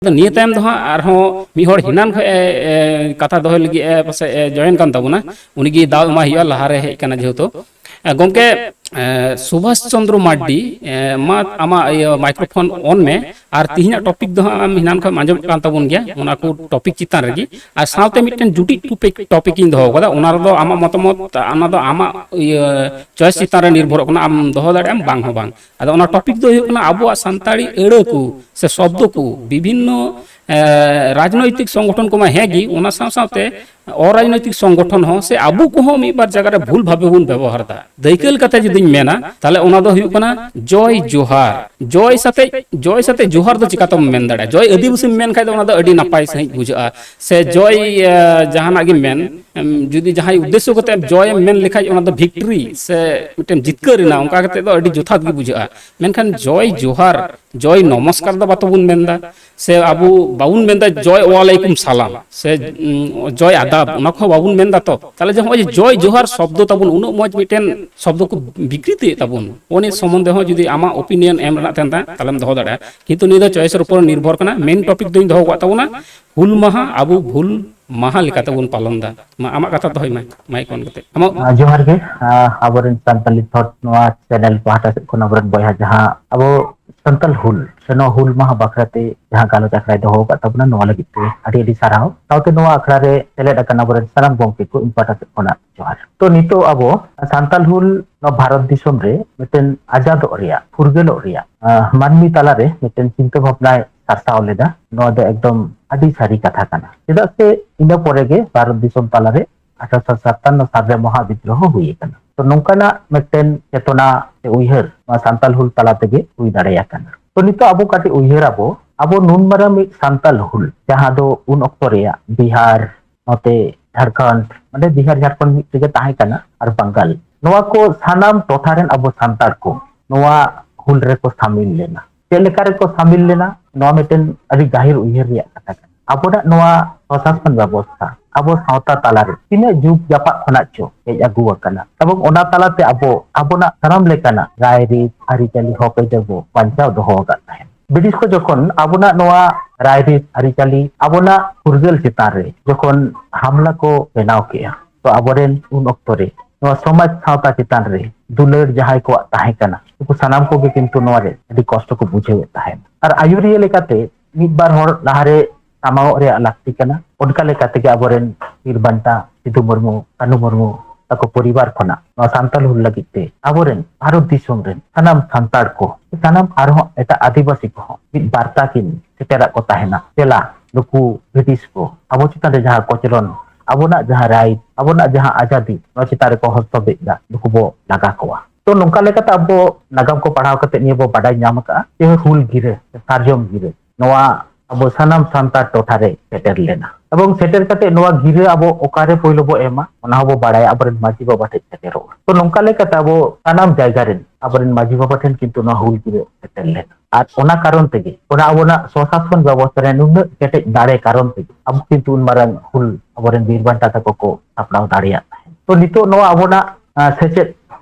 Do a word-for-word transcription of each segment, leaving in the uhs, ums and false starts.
ᱟᱫᱚ ᱱᱤᱭᱟᱹ ᱛᱟᱭᱚᱢ ᱫᱚ ᱦᱟᱸᱜ ᱟᱨᱦᱚᱸ ᱢᱤᱫ ᱦᱚᱲ ᱦᱮᱱᱟᱱ ᱠᱷᱚᱱ ᱮ, ᱮ, ᱠᱟᱛᱷᱟ ᱫᱚᱦᱚᱭ ᱞᱟᱹᱜᱤᱫ ᱮ ᱯᱟᱥᱮᱡ ᱮ ᱡᱚᱭᱮᱱ ᱠᱟᱱ ᱛᱟᱵᱚᱱᱟ, ᱩᱱᱤᱜᱮ ᱫᱟᱣ ᱮᱢᱟᱭ ᱦᱩᱭᱩᱜᱼᱟ, ᱞᱟᱦᱟᱨᱮ ᱦᱮᱡ ᱠᱟᱱᱟ ᱡᱮᱦᱮᱛᱩ᱾ ᱮ, ᱜᱚᱢᱠᱮ, ᱮ, ᱥᱩᱵᱷᱟᱥ ᱪᱚᱱᱫᱨᱚ ᱢᱟᱨᱰᱤ, ᱮ, ᱢᱟ ᱟᱢᱟᱜ ᱤᱭᱟᱹ ᱢᱟᱭᱠᱨᱳᱯᱷᱳᱱ ᱚᱱ ᱢᱮ, ᱟᱨ ᱛᱤᱦᱤᱧᱟᱜ ᱴᱚᱯᱤᱠ ᱫᱚ ᱦᱟᱸᱜ ᱟᱢ ᱦᱮᱱᱟᱱ ᱠᱷᱚᱱ ᱟᱸᱡᱚᱢᱮᱫ ᱠᱟᱱ ᱛᱟᱵᱚᱱ ᱜᱮᱭᱟ, ᱚᱱᱟ ᱠᱚ ᱴᱚᱯᱤᱠ ᱪᱮᱛᱟᱱ ᱨᱮᱜᱮ᱾ ᱟᱨ ᱥᱟᱶᱛᱮ ᱢᱤᱫᱴᱮᱱ ᱡᱩᱴᱤᱡ ᱴᱚᱯᱤᱠ, ᱴᱚᱯᱤᱠ ᱤᱧ ᱫᱚᱦᱚ ᱠᱟᱫᱟ, ᱚᱱᱟ ᱨᱮᱫᱚ ᱟᱢᱟᱜ ᱢᱚᱛᱟᱢᱚᱛ, ᱚᱱᱟ ᱫᱚ ᱟᱢᱟᱜ ᱤᱭᱟᱹ ᱪᱚᱭᱮᱥ ᱪᱮᱛᱟᱱ ᱨᱮ ᱱᱤᱨᱵᱷᱚᱨᱚᱜ ᱠᱟᱱᱟ, ᱟᱢ ᱫᱚᱦᱚ ᱫᱟᱲᱮᱭᱟᱜ ᱟᱢ ᱵᱟᱝ ᱦᱚᱸ ᱵᱟᱝ᱾ ᱟᱫᱚ ᱚᱱᱟ ᱴᱚᱯᱤᱠ ᱫᱚ ᱦᱩᱭᱩᱜ ᱠᱟᱱᱟ ᱟᱵᱚᱣᱟᱜ ᱥᱟᱱᱛᱟᱲᱤ ᱟᱹᱲᱟᱹ ᱠᱚ ᱥᱮ ᱥᱚᱵᱫᱚ ᱠᱚ ᱵᱤᱵᱷᱤᱱᱱᱚ, ᱮ, ᱨᱟᱡᱽᱱᱳᱭᱛᱤᱠ ᱥᱚᱝᱜᱚᱴᱷᱚᱱ ᱠᱚᱢᱟ ᱦᱮᱸ ᱜᱮ, ᱚᱱᱟ ᱥᱟᱶ ᱥᱟᱶᱛᱮ ᱚᱨᱟᱡᱽᱱᱳᱭᱛᱤᱠ ᱥᱚᱝᱜᱚᱴᱷᱚᱱ ᱦᱚᱸ ᱥᱮ ᱟᱵᱚ ᱠᱚᱦᱚᱸ ᱢᱤᱫ ᱵᱟᱨ ᱡᱟᱭᱜᱟ ᱨᱮ ᱵᱷᱩᱞ ᱵᱷᱟᱵᱮ ᱵᱚᱱ ᱵᱮᱵᱚᱦᱟᱨ ᱮᱫᱟ᱾ ᱫᱟᱹᱭᱠᱟᱹ ᱞᱮᱠᱟᱛᱮ ᱡᱩᱫᱤᱧ ᱢᱮᱱᱟ, ᱛᱟᱦᱞᱮ ᱚᱱᱟ ᱫᱚ ᱦᱩᱭᱩᱜ ᱠᱟᱱᱟ ᱡᱚᱭ ᱡᱚᱦᱟᱨ᱾ ᱡᱚᱭ ᱥᱟᱛᱮ, ᱡᱚᱭ ᱥᱟᱛᱮ ᱡᱚᱦᱟᱨ ᱫᱚ ᱪᱤᱠᱟᱛᱮᱢ ᱢᱮᱱ ᱫᱟᱲᱮᱭᱟᱜᱼᱟ? ᱡᱚᱭ ᱟᱹᱫᱤᱵᱟᱹᱥᱤᱢ ᱢᱮᱱ ᱠᱷᱟᱡ ᱫᱚ ᱚᱱᱟ ᱫᱚ ᱟᱹᱰᱤ ᱱᱟᱯᱟᱭ ᱥᱟᱺᱦᱤᱡ ᱵᱩᱡᱷᱟᱹᱜᱼᱟ᱾ ᱥᱮ ᱡᱚᱭ, ᱮ, ᱡᱟᱦᱟᱱᱟᱜ ᱜᱮᱢ ᱢᱮᱱ, ᱮᱢ, ᱡᱩᱫᱤ ᱡᱟᱦᱟᱸᱭ ᱩᱫᱽᱫᱮᱥᱥᱚ ᱠᱟᱛᱮ ᱡᱚᱭ ᱮᱢ ᱢᱮᱱ ᱞᱮᱠᱷᱟᱡ, ᱚᱱᱟ ᱫᱚ ᱵᱷᱤᱠᱴᱨᱤ ᱥᱮ ᱢᱤᱫᱴᱮᱱ ᱡᱤᱛᱠᱟᱹᱨ ᱨᱮᱱᱟᱜ, ᱚᱱᱠᱟ ᱠᱟᱛᱮ ᱫᱚ ᱟᱹᱰᱤ ᱡᱚᱛᱷᱟᱛ ᱜᱮ ᱵᱩᱡᱷᱟᱹᱜᱼᱟ᱾ ᱢᱮᱱᱠᱷᱟᱱ ᱡᱚᱭ ᱡᱚᱦᱟᱨ, ᱡᱚᱭ ᱱᱚᱢᱚᱥᱠᱟᱨ ᱫᱚ ᱵᱟᱛᱚ ᱵᱚᱱ ᱢᱮᱱᱫᱟ, ᱥᱮ ᱟᱵᱚ ᱵᱟᱵᱚᱱ ᱢᱮᱱᱫᱟ ᱡᱚᱭ ᱣᱟᱞᱟᱭᱠᱩᱢ ᱥᱟᱞᱟᱢ ᱥᱮ, ᱩᱢ, ᱡᱚᱭ ᱟᱫᱟᱵ, ᱚᱱᱟ ᱠᱚᱦᱚᱸ ᱵᱟᱵᱚᱱ ᱢᱮᱱᱫᱟ ᱛᱚ᱾ ᱛᱟᱦᱞᱮ ᱡᱮ ᱱᱚᱜᱼᱚᱭ ᱡᱮ ᱡᱚᱭ ᱡᱚᱦᱟᱨ ᱥᱚᱵᱫᱚ ᱛᱟᱵᱚᱱ ᱩᱱᱟᱹᱜ ᱢᱚᱡᱽ ᱢᱤᱫᱴᱮᱱ ᱥᱚᱵᱫᱚ ᱠᱚ ᱵᱤᱠᱨᱤᱛᱤᱭᱮᱫ ᱛᱟᱵᱚᱱ, ᱚᱱᱟ ᱥᱚᱢᱵᱚᱱᱫᱷᱮ ᱦᱚᱸ ᱡᱩᱫᱤ ᱟᱢᱟᱜ ᱚᱯᱤᱱᱤᱭᱚᱱ ᱮᱢ ᱨᱮᱱᱟᱜ ᱛᱟᱦᱮᱱ ᱛᱟᱢ, ᱛᱟᱦᱞᱮᱢ ᱫᱚᱦᱚ ᱫᱟᱲᱮᱭᱟᱜᱼᱟ᱾ ᱠᱤᱱᱛᱩ ᱱᱤᱭᱟᱹ ᱫᱚ ᱪᱚᱭᱮᱥ ᱩᱯᱚᱨ ᱱᱤᱨᱵᱷᱚᱨ ᱠᱟᱱᱟ᱾ ᱢᱮᱱ ᱴᱚᱯᱤᱠ ᱫᱚᱧ ᱫᱚᱦᱚ ᱟᱠᱟᱫ ᱛᱟᱵᱚᱱᱟ, ᱦᱩᱞ ᱢᱟᱦᱟ ᱟᱵᱚ ᱵᱷᱩᱞ ᱢᱟᱦᱟ ᱞᱮᱠᱟᱛᱮᱵᱚᱱ ᱯᱟᱞᱚᱱ ᱮᱫᱟ᱾ ᱢᱟ, ᱟᱢᱟᱜ ᱠᱟᱛᱷᱟ ᱫᱚᱦᱚᱭ ᱢᱮ, ᱢᱟᱭᱤᱠ ᱚᱱ ᱠᱟᱛᱮ᱾ ᱟᱢᱟᱜ ᱟᱨ ᱡᱚᱦᱟᱨ ᱜᱮ, ᱟᱨ ᱟᱵᱚᱨᱮᱱ ᱥᱟᱱᱛᱟᱞᱤ ᱛᱷᱚᱴ ᱱᱚᱣᱟ ᱪᱮᱱᱮᱞ ᱯᱟᱦᱴᱟ ᱥᱮᱫ ᱠᱷᱚᱱ ᱟᱵᱚᱨᱮᱱ ᱵᱚᱭᱦᱟ ᱡᱟᱦᱟᱸ ᱟᱵᱚ ᱥᱟᱱᱛᱟᱞ ᱦᱩᱞ ᱥᱮ ᱱᱚᱣᱟ ᱦᱩᱞ ᱢᱟᱦᱟ ᱵᱟᱠᱷᱨᱟᱛᱮ ᱡᱟᱦᱟᱸ ᱜᱟᱞᱚᱪ ᱟᱠᱷᱲᱟᱭ ᱫᱚᱦᱚ ᱟᱠᱟᱫ ᱛᱟᱵᱚᱱᱟ, ᱱᱚᱣᱟ ᱞᱟᱹᱜᱤᱫ ᱛᱮ ᱟᱹᱰᱤ ᱟᱹᱰᱤ ᱥᱟᱨᱦᱟᱣ᱾ ᱥᱟᱶᱛᱮ ᱱᱚᱣᱟ ᱟᱠᱷᱲᱟ ᱨᱮ ᱥᱮᱞᱮᱫ ᱟᱠᱟᱱ ᱟᱵᱚᱨᱮᱱ ᱥᱟᱱᱟᱢ ᱜᱚᱢᱠᱮ ᱠᱚ ᱤᱧ ᱯᱟᱦᱴᱟ ᱥᱮᱫ ᱠᱷᱚᱱᱟᱜ ᱡᱚᱦᱟᱨ᱾ ᱛᱚ, ᱱᱤᱛᱚᱜ ᱟᱵᱚ ᱥᱟᱱᱛᱟᱞ ᱦᱩᱞ ᱱᱚᱣᱟ ᱵᱷᱟᱨᱚᱛ ᱫᱤᱥᱚᱢ ᱨᱮ ᱢᱤᱫᱴᱮᱱ ᱟᱡᱟᱫᱚᱜ ᱨᱮᱭᱟᱜ, ᱯᱷᱩᱨᱜᱟᱹᱞᱚᱜ ᱨᱮᱭᱟᱜ, ᱟᱸ, ᱢᱟᱹᱱᱢᱤ ᱛᱟᱞᱟᱨᱮ ᱢᱤᱫᱴᱮᱱ ᱪᱤᱱᱛᱟᱹ ᱵᱷᱟᱵᱽᱱᱟᱭ ᱥᱟᱨᱥᱟᱣ ᱞᱮᱫᱟ, ᱱᱚᱣᱟ ᱫᱚ ᱮᱠᱫᱚᱢ ᱟᱹᱰᱤ ᱥᱟᱹᱨᱤ ᱠᱟᱛᱷᱟ ᱠᱟᱱᱟ᱾ ᱪᱮᱫᱟᱜ ᱥᱮ ᱤᱱᱟᱹ ᱯᱚᱨᱮ ᱜᱮ ᱵᱷᱟᱨᱚᱛ ᱫᱤᱥᱚᱢ ᱛᱟᱞᱟᱨᱮ ᱟᱴᱷᱟᱨᱚᱥᱚ ᱥᱟᱛᱟᱱᱱᱚ ᱥᱟᱞ ᱨᱮ ᱢᱚᱦᱟ ᱵᱤᱫᱽᱨᱳᱦᱚ ᱦᱩᱭ ᱟᱠᱟᱱᱟ᱾ ᱛᱚ, ᱱᱚᱝᱠᱟᱱᱟᱜ ᱢᱤᱫᱴᱮᱱ ᱪᱮᱛᱚᱱᱟ ᱥᱮ ᱩᱭᱦᱟᱹᱨ ᱱᱚᱣᱟ ᱥᱟᱱᱛᱟᱞ ᱦᱩᱞ ᱛᱟᱞᱟ ᱛᱮᱜᱮ ᱦᱩᱭ ᱫᱟᱲᱮ ᱟᱠᱟᱱᱟ᱾ ᱛᱚ, ᱱᱤᱛᱚᱜ ᱟᱵᱚ ᱠᱟᱹᱴᱤᱡ ᱩᱭᱦᱟᱹᱨ ᱟᱵᱚ, ᱟᱵᱚ ᱱᱩᱱ ᱢᱟᱨᱟᱝ ᱢᱤᱫ ᱥᱟᱱᱛᱟᱞ ᱦᱩᱞ, ᱡᱟᱦᱟᱸ ᱫᱚ ᱩᱱ ᱚᱠᱛᱚ ᱨᱮᱭᱟᱜ ᱵᱤᱦᱟᱨ, ᱱᱚᱛᱮ ᱡᱷᱟᱲᱠᱷᱚᱸᱰ, ᱢᱟᱱᱮ ᱵᱤᱦᱟᱨ ᱡᱷᱟᱲᱠᱷᱚᱸᱰ ᱢᱤᱫ ᱛᱮᱜᱮ ᱛᱟᱦᱮᱸ ᱠᱟᱱᱟ, ᱟᱨ ᱵᱟᱝᱜᱟᱞ, ᱱᱚᱣᱟ ᱠᱚ ᱥᱟᱱᱟᱢ ᱴᱚᱴᱷᱟ ᱨᱮᱱ ᱟᱵᱚ ᱥᱟᱱᱛᱟᱲ ᱠᱚ ᱱᱚᱣᱟ ᱦᱩᱞ ᱨᱮᱠᱚ ᱥᱟᱢᱤᱞ ᱞᱮᱱᱟ᱾ ᱪᱮᱫ ᱞᱮᱠᱟ ᱨᱮᱠᱚ ᱥᱟᱢᱤᱞ ᱞᱮᱱᱟ, ᱱᱚᱣᱟ ᱢᱤᱫᱴᱮᱱ ᱟᱹᱰᱤ ᱜᱟᱹᱦᱤᱨ ᱩᱭᱦᱟᱹᱨ ᱨᱮᱭᱟᱜ ᱠᱟᱛᱷᱟ ᱠᱟᱱᱟ᱾ ᱟᱵᱚᱱᱟᱜ ᱱᱚᱣᱟ ᱯᱨᱚᱥᱟᱥᱚᱱ ᱵᱮᱵᱚᱥᱛᱷᱟ, ᱟᱵᱚ ᱥᱟᱶᱛᱟ ᱛᱟᱞᱟᱨᱮ ᱛᱤᱱᱟᱹᱜ ᱡᱩᱜᱽ ᱡᱟᱯᱟᱜ ᱠᱷᱚᱱᱟᱜ ᱪᱚ ᱦᱮᱡ ᱟᱹᱜᱩ ᱟᱠᱟᱱᱟ, ᱮᱵᱚᱝ ᱚᱱᱟ ᱛᱟᱞᱟᱛᱮ ᱟᱵᱚ ᱟᱵᱚᱱᱟᱜ ᱥᱟᱱᱟᱢ ᱞᱮᱠᱟᱱᱟᱜ ᱨᱟᱭᱨᱤᱛ, ᱟᱹᱨᱤᱪᱟᱹᱞᱤ, ᱦᱚᱠ ᱟᱹᱭᱫᱟᱹᱨ ᱵᱚ ᱵᱟᱧᱪᱟᱣ ᱫᱚᱦᱚ ᱟᱠᱟᱫ ᱛᱟᱦᱮᱸᱫ᱾ ᱵᱨᱤᱴᱤᱥ ᱠᱚ ᱡᱚᱠᱷᱚᱱ ᱟᱵᱚᱱᱟᱜ ᱱᱚᱣᱟ ᱨᱟᱭᱨᱤᱛ ᱟᱹᱨᱤᱪᱟᱹᱞᱤ, ᱟᱵᱚᱱᱟᱜ ᱯᱷᱩᱨᱜᱟᱹᱞ ᱪᱮᱛᱟᱱ ᱨᱮ ᱡᱚᱠᱷᱚᱱ ᱦᱟᱢᱞᱟ ᱠᱚ ᱵᱮᱱᱟᱣ ᱠᱮᱜᱼᱟ, ᱛᱚ ᱟᱵᱚᱨᱮᱱ ᱩᱱ ᱚᱠᱛᱚ ᱨᱮ ᱱᱚᱣᱟ ᱥᱚᱢᱟᱡᱽ ᱥᱟᱶᱛᱟ ᱪᱮᱛᱟᱱ ᱨᱮ ᱫᱩᱞᱟᱹᱲ ᱡᱟᱦᱟᱸᱭ ᱠᱚᱣᱟᱜ ᱛᱟᱦᱮᱸ ᱠᱟᱱᱟ, ᱩᱱᱠᱩ ᱥᱟᱱᱟᱢ ᱠᱚᱜᱮ ᱠᱤᱱᱛᱩ ᱱᱚᱣᱟ ᱨᱮ ᱟᱹᱰᱤ ᱠᱚᱥᱴᱚ ᱠᱚ ᱵᱩᱡᱷᱟᱹᱣᱮᱫ ᱛᱟᱦᱮᱸᱫ᱾ ᱟᱨ ᱟᱹᱭᱩᱨᱤᱭᱟᱹ ᱞᱮᱠᱟᱛᱮ ᱢᱤᱫ ᱵᱟᱨ ᱦᱚᱲ ᱞᱟᱦᱟᱨᱮ ᱥᱟᱢᱟᱝᱚᱜ ᱨᱮᱭᱟᱜ ᱞᱟᱹᱠᱛᱤ ᱠᱟᱱᱟ᱾ ᱚᱱᱠᱟ ᱞᱮᱠᱟ ᱛᱮᱜᱮ ᱟᱵᱚᱨᱮᱱ ᱵᱤᱨ ᱵᱟᱱᱴᱟ ᱥᱤᱫᱩ ᱢᱩᱨᱢᱩ, ᱠᱟᱹᱱᱦᱩ ᱢᱩᱨᱢᱩ ᱛᱟᱠᱚ ᱯᱚᱨᱤᱵᱟᱨ ᱠᱷᱚᱱᱟᱜ ᱱᱚᱣᱟ ᱥᱟᱱᱛᱟᱲ ᱦᱩᱞ ᱞᱟᱹᱜᱤᱫ ᱛᱮ ᱟᱵᱚᱨᱮᱱ ᱵᱷᱟᱨᱚᱛ ᱫᱤᱥᱚᱢ ᱨᱮᱱ ᱥᱟᱱᱟᱢ ᱥᱟᱱᱛᱟᱲ ᱠᱚ, ᱥᱟᱱᱟᱢ ᱟᱨᱦᱚᱸ ᱮᱴᱟᱜ ᱟᱹᱫᱤᱵᱟᱹᱥᱤ ᱠᱚᱦᱚᱸ ᱢᱤᱫ ᱵᱟᱨᱛᱟ ᱠᱤᱱ ᱥᱮᱴᱮᱨᱟᱜ ᱠᱚ ᱛᱟᱦᱮᱱᱟ, ᱫᱮᱞᱟ ᱱᱩᱠᱩ ᱵᱨᱤᱴᱤᱥ ᱠᱚ ᱟᱵᱚ ᱪᱮᱛᱟᱱ ᱨᱮ ᱡᱟᱦᱟᱸ ᱠᱚᱪᱞᱚᱱ, ᱟᱵᱚᱱᱟᱜ ᱡᱟᱦᱟᱸ ᱨᱟᱭᱤᱴ, ᱟᱵᱚᱱᱟᱜ ᱡᱟᱦᱟᱸ ᱟᱡᱟᱫᱤ, ᱱᱚᱣᱟ ᱪᱮᱛᱟᱱ ᱨᱮᱠᱚ ᱦᱚᱥᱛᱚᱵᱮᱫ ᱫᱟ, ᱱᱩᱠᱩ ᱵᱚ ᱞᱟᱜᱟ ᱠᱚᱣᱟ᱾ ᱛᱚ ᱱᱚᱝᱠᱟ ᱞᱮᱠᱟᱛᱮ ᱟᱵᱚ ᱱᱟᱜᱟᱢ ᱠᱚ ᱯᱟᱲᱦᱟᱣ ᱠᱟᱛᱮ ᱱᱤᱭᱟᱹ ᱵᱚ ᱵᱟᱰᱟᱭ ᱧᱟᱢ ᱟᱠᱟᱫᱼᱟ ᱡᱮ ᱦᱩᱞ ᱜᱤᱨᱟᱹ, ᱥᱟᱨᱡᱚᱢ ᱜᱤᱨᱟᱹ, ᱱᱚᱣᱟ ᱟᱵᱚ ᱥᱟᱱᱟᱢ ᱥᱟᱱᱛᱟᱲ ᱴᱚᱴᱷᱟ ᱨᱮ ᱥᱮᱴᱮᱨ ᱞᱮᱱᱟ᱾ ᱮᱵᱚᱝ ᱥᱮᱴᱮᱨ ᱠᱟᱛᱮ ᱱᱚᱣᱟ ᱜᱤᱨᱟᱹ ᱟᱵᱚ ᱚᱠᱟᱨᱮ ᱯᱳᱭᱞᱳ ᱵᱚ ᱮᱢᱟ, ᱚᱱᱟ ᱦᱚᱸᱵᱚ ᱵᱟᱲᱟᱭᱟ, ᱟᱵᱚᱨᱮᱱ ᱢᱟᱹᱡᱷᱤ ᱵᱟᱵᱟ ᱴᱷᱮᱱ ᱥᱮᱴᱮᱨᱚᱜᱼᱟ᱾ ᱛᱚ ᱱᱚᱝᱠᱟ ᱞᱮᱠᱟᱛᱮ ᱟᱵᱚ ᱥᱟᱱᱟᱢ ᱡᱟᱭᱜᱟ ᱨᱮᱱ ᱟᱵᱚᱨᱮᱱ ᱢᱟᱹᱡᱷᱤ ᱵᱟᱵᱟ ᱴᱷᱮᱱ ᱠᱤᱱᱛᱩ ᱱᱚᱣᱟ ᱦᱩᱞ ᱜᱤᱨᱟᱹ ᱥᱮᱴᱮᱨ ᱞᱮᱱᱟ᱾ ᱟᱨ ᱚᱱᱟ ᱠᱟᱨᱚᱱ ᱛᱮᱜᱮ, ᱚᱱᱟ ᱟᱵᱚᱱᱟᱜ ᱥᱚᱥᱟᱥᱚᱱ ᱵᱮᱵᱚᱥᱛᱷᱟ ᱨᱮ ᱱᱩᱱᱟᱹᱜ ᱠᱮᱴᱮᱡ ᱫᱟᱲᱮ ᱠᱟᱨᱚᱱ ᱛᱮᱜᱮ ᱟᱵᱚ ᱠᱤᱱᱛᱩ ᱩᱱ ᱢᱟᱨᱟᱝ ᱦᱩᱞ ᱟᱵᱚᱨᱮᱱ ᱵᱤᱨ ᱵᱟᱱᱴᱟ ᱛᱟᱠᱚ ᱠᱚ ᱥᱟᱯᱲᱟᱣ ᱫᱟᱲᱮᱭᱟᱜ ᱛᱟᱦᱮᱸᱫ᱾ ᱛᱚ ᱱᱤᱛᱚᱜ ᱱᱚᱣᱟ ᱟᱵᱚᱱᱟᱜ, ᱟᱸ, ᱥᱮᱪᱮᱫ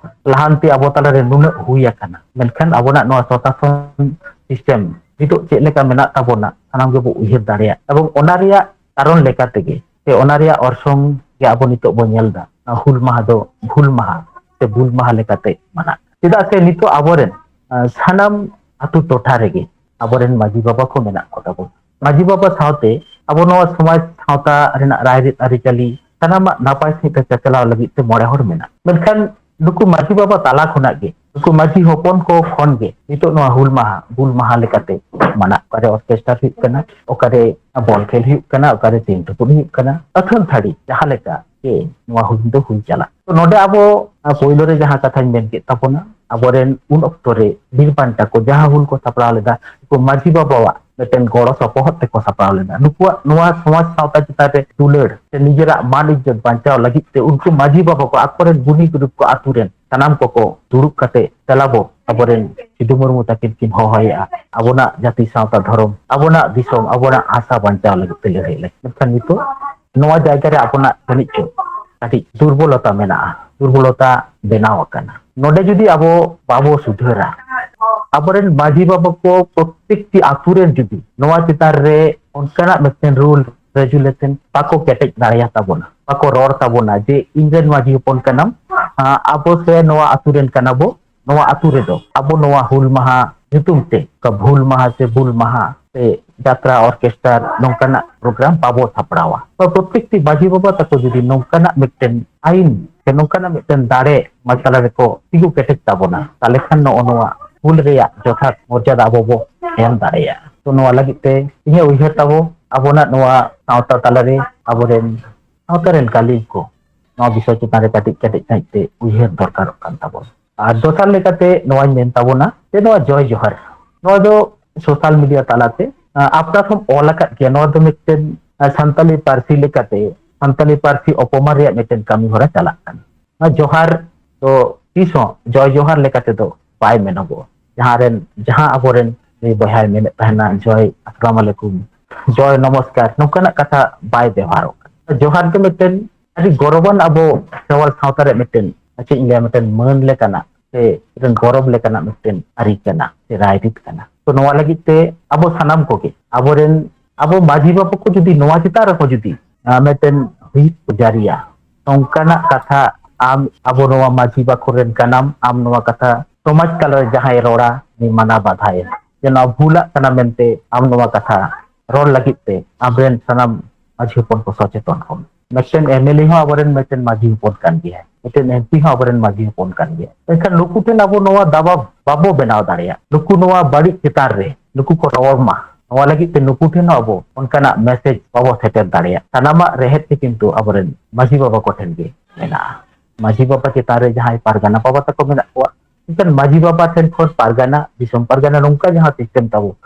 ᱞᱟᱦᱟᱱᱛᱤ ᱟᱵᱚ ᱛᱟᱞᱟᱨᱮ ᱱᱩᱱᱟᱹᱜ ᱦᱩᱭ ᱟᱠᱟᱱᱟ, ᱢᱮᱱᱠᱷᱟᱱ ᱟᱵᱚᱱᱟᱜ ᱱᱚᱣᱟ ᱥᱚᱥᱟᱥᱚᱱ ᱥᱤᱥᱴᱮᱢ ᱱᱤᱛᱚᱜ ᱪᱮᱫ ᱞᱮᱠᱟ ᱢᱮᱱᱟᱜ ᱛᱟᱵᱚᱱᱟ, ᱥᱟᱱᱟᱢ ᱜᱮᱵᱚ ᱩᱭᱦᱟᱹᱨ ᱫᱟᱲᱮᱭᱟᱜ᱾ ᱮᱵᱚᱝ ᱚᱱᱟ ᱨᱮᱭᱟᱜ ᱠᱟᱨᱚᱱ ᱞᱮᱠᱟ ᱛᱮᱜᱮ ᱥᱮ ᱚᱱᱟ ᱨᱮᱭᱟᱜ ᱚᱨᱥᱚᱝ ᱜᱮ ᱟᱵᱚ ᱱᱤᱛᱚᱜ ᱵᱚᱱ ᱧᱮᱞ ᱮᱫᱟ᱾ ᱦᱩᱞ ᱢᱟᱦᱟ ᱫᱚ ᱵᱷᱩᱞ ᱢᱟᱦᱟ ᱥᱮ ᱵᱩᱞ ᱢᱟᱦᱟ ᱞᱮᱠᱟᱛᱮ ᱢᱟᱱᱟᱜ, ᱪᱮᱫᱟᱜ ᱥᱮ ᱱᱤᱛᱚᱜ ᱟᱵᱚᱨᱮᱱ, ᱟᱸ, ᱥᱟᱱᱟᱢ ᱟᱹᱛᱩ ᱴᱚᱴᱷᱟ ᱨᱮᱜᱮ ᱟᱵᱚᱨᱮᱱ ᱢᱟᱹᱡᱷᱤ ᱵᱟᱵᱟ ᱠᱚ ᱢᱮᱱᱟᱜ ᱠᱚ ᱛᱟᱵᱚᱱᱟ᱾ ᱢᱟᱹᱡᱷᱤ ᱵᱟᱵᱟ ᱥᱟᱶᱛᱮ ᱟᱵᱚ ᱱᱚᱣᱟ ᱥᱚᱢᱟᱡᱽ ᱥᱟᱶᱛᱟ ᱨᱮᱱᱟᱜ ᱨᱟᱭᱨᱤᱛ ᱟᱹᱨᱤᱪᱟᱹᱞᱤ ᱥᱟᱱᱟᱢᱟᱜ ᱱᱟᱯᱟᱭ ᱥᱟᱺᱦᱤᱡ ᱛᱮ ᱪᱟᱪᱞᱟᱣ ᱞᱟᱹᱜᱤᱫ ᱛᱮ ᱢᱚᱬᱮ ᱦᱚᱲ ᱢᱮᱱᱟᱜ᱾ ᱢᱮᱱᱠᱷᱟᱱ ᱱᱩᱠᱩ ᱢᱟᱹᱡᱷᱤ ᱵᱟᱵᱟ ᱛᱟᱞᱟ ᱠᱷᱚᱱᱟᱜ ᱜᱮ, ᱱᱩᱠᱩ ᱢᱟᱹᱡᱷᱤ ᱦᱚᱯᱚᱱ ᱠᱚ ᱠᱷᱚᱱ ᱜᱮ ᱱᱤᱛᱚᱜ ᱱᱚᱣᱟ ᱦᱩᱞ ᱢᱟᱦᱟ, ᱦᱩᱞ ᱢᱟᱦᱟ ᱞᱮᱠᱟᱛᱮ ᱢᱟᱱᱟᱜ᱾ ᱚᱠᱟᱨᱮ ᱚᱨᱠᱮᱥᱴᱟᱨ ᱦᱩᱭᱩᱜ ᱠᱟᱱᱟ, ᱚᱠᱟᱨᱮ ᱵᱚᱞ ᱠᱷᱮᱞ ᱦᱩᱭᱩᱜ ᱠᱟᱱᱟ, ᱚᱠᱟᱨᱮ ᱪᱤᱱ ᱛᱩᱯᱩᱫ ᱦᱩᱭᱩᱜ ᱠᱟᱱᱟ, ᱟᱹᱛᱷᱟᱹᱱ ᱛᱷᱟᱹᱲᱤ ᱡᱟᱦᱟᱸ ᱞᱮᱠᱟ ᱜᱮ ᱱᱚᱣᱟ ᱦᱩᱞ ᱫᱚ ᱦᱩᱭ ᱪᱟᱞᱟᱜ᱾ ᱛᱚ ᱱᱚᱰᱮ ᱟᱵᱚ, ᱟᱸ, ᱯᱳᱭᱞᱳ ᱨᱮ ᱡᱟᱦᱟᱸ ᱠᱟᱛᱷᱟᱧ ᱢᱮᱱ ᱠᱮᱫ ᱛᱟᱵᱚᱱᱟ, ᱟᱵᱚᱨᱮᱱ ᱩᱱ ᱚᱠᱛᱚ ᱨᱮ ᱵᱤᱨ ᱵᱟᱱᱴᱟ ᱠᱚ ᱡᱟᱦᱟᱸ ᱦᱩᱞ ᱠᱚ ᱥᱟᱯᱲᱟᱣ ᱞᱮᱫᱟ, ᱩᱱᱠᱩ ᱢᱟᱹᱡᱷᱤ ᱵᱟᱵᱟᱣᱟᱜ ᱢᱤᱫᱴᱮᱱ ᱜᱚᱲᱚ ᱥᱚᱯᱚᱦᱚᱫ ᱛᱮᱠᱚ ᱥᱟᱯᱲᱟᱣ ᱞᱮᱫᱟ᱾ ᱱᱩᱠᱩᱣᱟᱜ ᱱᱚᱣᱟ ᱥᱚᱢᱟᱡᱽ ᱥᱟᱶᱛᱟ ᱪᱮᱛᱟᱱ ᱨᱮ ᱫᱩᱞᱟᱹᱲ ᱥᱮ ᱱᱤᱡᱮᱨᱟᱜ ᱢᱟᱱ ᱤᱡᱽᱡᱚᱛ ᱵᱟᱧᱪᱟᱣ ᱞᱟᱹᱜᱤᱫ ᱛᱮ ᱩᱱᱠᱩ ᱢᱟᱹᱡᱷᱤ ᱵᱟᱵᱟ ᱠᱚ ᱟᱠᱚᱨᱮᱱ ᱜᱩᱱᱤ ᱜᱩᱨᱤᱵ ᱠᱚ ᱟᱛᱩ ᱨᱮᱱ ᱥᱟᱱᱟᱢ ᱠᱚᱠᱚ ᱫᱩᱲᱩᱵ ᱠᱟᱛᱮ ᱫᱮᱞᱟ ᱵᱚ ᱟᱵᱚᱨᱮᱱ ᱥᱤᱫᱩ ᱢᱩᱨᱢᱩ ᱛᱟᱹᱠᱤᱱ ᱠᱤᱱ ᱦᱚᱦᱚᱭᱮᱫᱼᱟ, ᱟᱵᱚᱱᱟᱜ ᱡᱟᱹᱛᱤ ᱥᱟᱶᱛᱟ ᱫᱷᱚᱨᱚᱢ, ᱟᱵᱚᱱᱟᱜ ᱫᱤᱥᱚᱢ, ᱟᱵᱚᱱᱟᱜ ᱦᱟᱥᱟ ᱵᱟᱧᱪᱟᱣ ᱞᱟᱹᱜᱤᱫ ᱛᱮ ᱞᱟᱹᱲᱦᱟᱹᱭ ᱞᱟᱹᱜᱤᱫ᱾ ᱢᱮᱱᱠᱷᱟᱱ ᱱᱤᱛᱚᱜ ᱱᱚᱣᱟ ᱡᱟᱭᱜᱟ ᱨᱮ ᱟᱵᱚᱱᱟᱜ ᱡᱟᱹᱱᱤᱡ ᱪᱚ ᱠᱟᱹᱴᱤᱡ ᱫᱩᱨᱵᱚᱞᱚᱛᱟ ᱢᱮᱱᱟᱜᱼᱟ, ᱫᱩᱨᱵᱚᱞᱚᱛᱟ ᱵᱮᱱᱟᱣ ᱟᱠᱟᱱᱟ᱾ ᱱᱚᱰᱮ ᱡᱩᱫᱤ ᱟᱵᱚ ᱵᱟᱵᱚ ᱥᱩᱫᱷᱟᱹᱨᱟ, ᱟᱵᱚᱨᱮᱱ ᱢᱟᱹᱡᱷᱤ ᱵᱟᱵᱟ ᱠᱚ ᱯᱨᱚᱛᱮᱠᱴᱤ ᱟᱛᱩ ᱨᱮᱱ ᱡᱩᱫᱤ ᱱᱚᱣᱟ ᱪᱮᱛᱟᱱ ᱨᱮ ᱚᱱᱠᱟᱱᱟᱜ ᱢᱤᱫᱴᱮᱱ ᱨᱩᱞ ᱨᱮᱜᱩᱞᱮᱥᱚᱱ ᱵᱟᱠᱚ ᱠᱮᱴᱮᱡ ᱫᱟᱲᱮᱭᱟ ᱛᱟᱵᱚᱱᱟ, ᱵᱟᱠᱚ ᱨᱚᱲ ᱛᱟᱵᱚᱱᱟ ᱡᱮ ᱤᱧ ᱨᱮᱱ ᱢᱟᱹᱡᱷᱤ ᱦᱚᱯᱚᱱ ᱠᱟᱱᱟᱢ, ᱟᱵᱚ ᱥᱮ ᱱᱚᱣᱟ ᱟᱛᱩ ᱨᱮᱱ ᱠᱟᱱᱟ ᱵᱚ, ᱱᱚᱣᱟ ᱟᱛᱩ ᱨᱮᱫᱚ ᱟᱵᱚ ᱱᱚᱣᱟ ᱦᱩᱞ ᱢᱟᱦᱟ ᱧᱩᱛᱩᱢ ᱛᱮ ᱚᱠᱟ ᱵᱷᱩᱞ ᱢᱟᱦᱟ ᱥᱮ ᱵᱩᱞ ᱢᱟᱦᱟ ᱥᱮ ᱡᱟᱛᱨᱟ, ᱚᱨᱠᱮᱥᱴᱟᱨ ᱱᱚᱝᱠᱟᱱᱟᱜ ᱯᱨᱳᱜᱨᱟᱢ ᱵᱟᱵᱚ ᱥᱟᱯᱲᱟᱣᱟ᱾ ᱛᱚ ᱯᱨᱚᱛᱮᱠᱴᱤ ᱢᱟᱹᱡᱷᱤ ᱵᱟᱵᱟ ᱛᱟᱠᱚ ᱡᱩᱫᱤ ᱱᱚᱝᱠᱟᱱᱟᱜ ᱢᱤᱫᱴᱮᱱ ᱟᱹᱭᱤᱱ ᱥᱮ ᱱᱚᱝᱠᱟᱱᱟᱜ ᱢᱤᱫᱴᱮᱱ ᱫᱟᱲᱮ ᱢᱟᱨᱥᱟᱞ ᱨᱮᱠᱚ ᱛᱤᱸᱜᱩ ᱠᱮᱴᱮᱡ ᱛᱟᱵᱚᱱᱟ, ᱛᱟᱦᱞᱮ ᱠᱷᱟᱱ ᱱᱚᱜᱼᱚ ᱱᱚᱣᱟ ᱦᱩᱞ ᱨᱮᱭᱟᱜ ᱡᱚᱛᱷᱟᱛ ᱢᱚᱨᱡᱟᱫᱟ ᱟᱵᱚ ᱵᱚ ᱮᱢ ᱫᱟᱲᱮᱭᱟᱜᱼᱟ᱾ ᱛᱚ ᱱᱚᱣᱟ ᱞᱟᱹᱜᱤᱫ ᱛᱮ ᱤᱧᱟᱹᱜ ᱩᱭᱦᱟᱹᱨ ᱛᱟᱵᱚ ᱟᱵᱚᱱᱟᱜ ᱱᱚᱣᱟ ᱥᱟᱶᱛᱟ ᱛᱟᱞᱟᱨᱮ ᱟᱵᱚᱨᱮᱱ ᱥᱟᱶᱛᱟ ᱨᱮᱱ ᱜᱟᱹᱞᱤᱢ ᱠᱚ ᱱᱚᱣᱟ ᱵᱤᱥᱚᱭ ᱪᱮᱛᱟᱱ ᱨᱮ ᱠᱟᱹᱴᱤᱡ ᱠᱟᱹᱴᱤᱡ ᱥᱟᱺᱦᱤᱡ ᱛᱮ ᱩᱭᱦᱟᱹᱨ ᱫᱚᱨᱠᱟᱨᱚᱜ ᱠᱟᱱ ᱛᱟᱵᱚᱱᱟ᱾ ᱟᱨ ᱫᱚᱥᱟᱨ ᱞᱮᱠᱟᱛᱮ ᱱᱚᱣᱟᱧ ᱢᱮᱱ ᱛᱟᱵᱚᱱᱟ ᱡᱮ ᱱᱚᱣᱟ ᱡᱚᱭ ᱡᱚᱦᱟᱨ, ᱱᱚᱣᱟ ᱫᱚ ᱥᱳᱥᱟᱞ ᱢᱤᱰᱤᱭᱟ ᱛᱟᱞᱟᱛᱮ, ᱟᱸ, ᱟᱯᱱᱟᱨ ᱦᱚᱸᱢ ᱚᱞ ᱟᱠᱟᱫ ᱜᱮᱭᱟ᱾ ᱱᱚᱣᱟ ᱫᱚ ᱢᱤᱫᱴᱮᱱ, ᱟᱸ, ᱥᱟᱱᱛᱟᱞᱤ ᱯᱟᱹᱨᱥᱤ ᱞᱮᱠᱟᱛᱮ ᱥᱟᱱᱛᱟᱞᱤ ᱯᱟᱹᱨᱥᱤ ᱚᱯᱚᱢᱟᱱ ᱨᱮᱭᱟᱜ ᱢᱤᱫᱴᱮᱱ ᱠᱟᱹᱢᱤ ᱦᱚᱨᱟ ᱪᱟᱞᱟᱜ ᱠᱟᱱᱟ᱾ ᱱᱚᱣᱟ ᱡᱚᱦᱟᱨ ᱫᱚ ᱛᱤᱥ ᱦᱚᱸ ᱡᱚᱭ ᱡᱚᱦᱟᱨ ᱞᱮᱠᱟ ᱛᱮᱫᱚ ᱵᱟᱭ ᱢᱮᱱᱚᱜᱚᱜᱼᱟ᱾ ᱡᱟᱦᱟᱸ ᱨᱮᱱ, ᱡᱟᱦᱟᱸ ᱟᱵᱚᱨᱮᱱ ᱱᱩᱭ ᱵᱚᱭᱦᱟᱭ ᱢᱮᱱᱮᱫ ᱛᱟᱦᱮᱱᱟ, "ᱡᱚᱭ ᱟᱥᱟᱞᱟᱢ ᱟᱞᱮᱠᱩᱢ, ᱡᱚᱭ ᱱᱚᱢᱚᱥᱠᱟᱨ", ᱱᱚᱝᱠᱟᱱᱟᱜ ᱠᱟᱛᱷᱟ ᱵᱟᱭ ᱵᱮᱣᱦᱟᱨᱚᱜ ᱠᱟᱱᱟ᱾ ᱡᱚᱦᱟᱨ ᱫᱚ ᱢᱤᱫᱴᱮᱱ ᱟᱹᱰᱤ ᱜᱚᱨᱚᱵᱟᱱ, ᱟᱵᱚ ᱠᱷᱮᱨᱣᱟᱞ ᱥᱟᱶᱛᱟ ᱨᱮ ᱢᱤᱫᱴᱮᱱ, ᱪᱮᱫ ᱤᱧ ᱞᱟᱹᱭᱟ, ᱢᱤᱫᱴᱮᱱ ᱢᱟᱹᱱ ᱞᱮᱠᱟᱱᱟᱜ ᱥᱮ ᱢᱤᱫᱴᱮᱱ ᱜᱚᱨᱚᱵ ᱞᱮᱠᱟᱱᱟᱜ ᱢᱤᱫᱴᱮᱱ ᱟᱹᱨᱤ ᱠᱟᱱᱟ ᱥᱮ ᱨᱟᱭᱨᱤᱛ ᱠᱟᱱᱟ᱾ ᱛᱚ ᱱᱚᱣᱟ ᱞᱟᱹᱜᱤᱫ ᱛᱮ ᱟᱵᱚ ᱥᱟᱱᱟᱢ ᱠᱚᱜᱮ, ᱟᱵᱚᱨᱮᱱ, ᱟᱵᱚ ᱢᱟᱹᱡᱷᱤ ᱵᱟᱵᱟ ᱠᱚ ᱡᱩᱫᱤ ᱱᱚᱣᱟ ᱪᱮᱛᱟᱱ ᱨᱮᱦᱚᱸ ᱡᱩᱫᱤ, ᱟᱸ, ᱢᱤᱫᱴᱮᱱ ᱦᱩᱭᱤᱥ ᱠᱚ ᱡᱟᱹᱨᱤᱭᱟ, ᱱᱚᱝᱠᱟᱱᱟᱜ ᱠᱟᱛᱷᱟ ᱟᱢ ᱟᱵᱚ ᱱᱚᱣᱟ ᱢᱟᱹᱡᱷᱤ ᱵᱟᱠᱷᱳᱞ ᱨᱮᱱ ᱠᱟᱱᱟᱢ, ᱟᱢ ᱱᱚᱣᱟ ᱠᱟᱛᱷᱟ ᱥᱚᱢᱟᱡᱽ ᱛᱟᱞᱟᱨᱮ ᱡᱟᱦᱟᱸᱭ ᱨᱚᱲᱟ, ᱩᱱᱤ ᱢᱟᱱᱟ ᱵᱟᱫᱷᱟᱭᱮᱢ ᱡᱮ ᱱᱚᱣᱟ ᱵᱷᱩᱞᱟᱜ ᱠᱟᱱᱟ ᱢᱮᱱᱛᱮ ᱟᱢ ᱱᱚᱣᱟ ᱠᱟᱛᱷᱟ ᱨᱚᱲ ᱞᱟᱹᱜᱤᱫ ᱛᱮ ᱟᱢᱨᱮᱱ ᱥᱟᱱᱟᱢ ᱢᱟᱹᱡᱷᱤ ᱦᱚᱯᱚᱱ ᱠᱚ ᱥᱚᱪᱮᱛᱚᱱ ᱠᱚᱢ᱾ ᱢᱤᱫᱴᱮᱱ ᱮᱢ ᱮᱞ ᱮ ᱦᱚᱸ ᱟᱵᱚᱨᱮᱱ ᱢᱤᱫᱴᱮᱱ ᱢᱟᱹᱡᱷᱤ ᱦᱚᱯᱚᱱ ᱠᱟᱱ ᱜᱮᱭᱟᱭ, ᱢᱤᱫᱴᱮᱱ ᱮᱢ ᱯᱤ ᱦᱚᱸ ᱟᱵᱚᱨᱮᱱ ᱢᱟᱹᱡᱷᱤ ᱦᱚᱯᱚᱱ ᱠᱟᱱ ᱜᱮᱭᱟᱭ᱾ ᱢᱮᱱᱠᱷᱟᱱ ᱱᱩᱠᱩ ᱴᱷᱮᱱ ᱟᱵᱚ ᱱᱚᱣᱟ ᱫᱟᱵᱟᱣ ᱵᱟᱵᱚ ᱵᱮᱱᱟᱣ ᱫᱟᱲᱮᱭᱟᱜ, ᱱᱩᱠᱩ ᱱᱚᱣᱟ ᱵᱟᱹᱲᱤᱡ ᱪᱮᱛᱟᱱ ᱨᱮ ᱱᱩᱠᱩ ᱠᱚ ᱨᱚᱲ ᱢᱟ, ᱱᱚᱣᱟ ᱞᱟᱹᱜᱤᱫ ᱛᱮ ᱱᱩᱠᱩ ᱴᱷᱮᱱ ᱦᱚᱸ ᱟᱵᱚ ᱚᱱᱠᱟᱱᱟᱜ ᱢᱮᱥᱮᱡᱽ ᱵᱟᱵᱚ ᱥᱮᱴᱮᱨ ᱫᱟᱲᱮᱭᱟᱜ᱾ ᱥᱟᱱᱟᱢᱟᱜ ᱨᱮᱦᱮᱫ ᱜᱮ ᱠᱤᱱᱛᱩ ᱟᱵᱚᱨᱮᱱ ᱢᱟᱹᱡᱷᱤ ᱵᱟᱵᱟ ᱠᱚᱴᱷᱮᱱ ᱜᱮ ᱢᱮᱱᱟᱜᱼᱟ᱾ ᱢᱟᱹᱡᱷᱤ ᱵᱟᱵᱟ ᱪᱮᱛᱟᱱ ᱨᱮ ᱡᱟᱦᱟᱸᱭ ᱯᱟᱨᱜᱟᱱᱟ ᱵᱟᱵᱟ ᱛᱟᱠᱚ ᱢᱮᱱᱟᱜ ᱠᱚᱣᱟ, ᱢᱮᱱᱠᱷᱟᱱ ᱢᱟᱹᱡᱷᱤ ᱵᱟᱵᱟ ᱴᱷᱮᱱ ᱠᱷᱚᱱ ᱯᱟᱨᱜᱟᱱᱟ, ᱫᱤᱥᱚᱢ ᱯᱟᱨᱜᱟᱱᱟ, ᱱᱚᱝᱠᱟ ᱡᱟᱦᱟᱸ ᱥᱤᱥᱴᱮᱢ ᱛᱟᱵᱚ,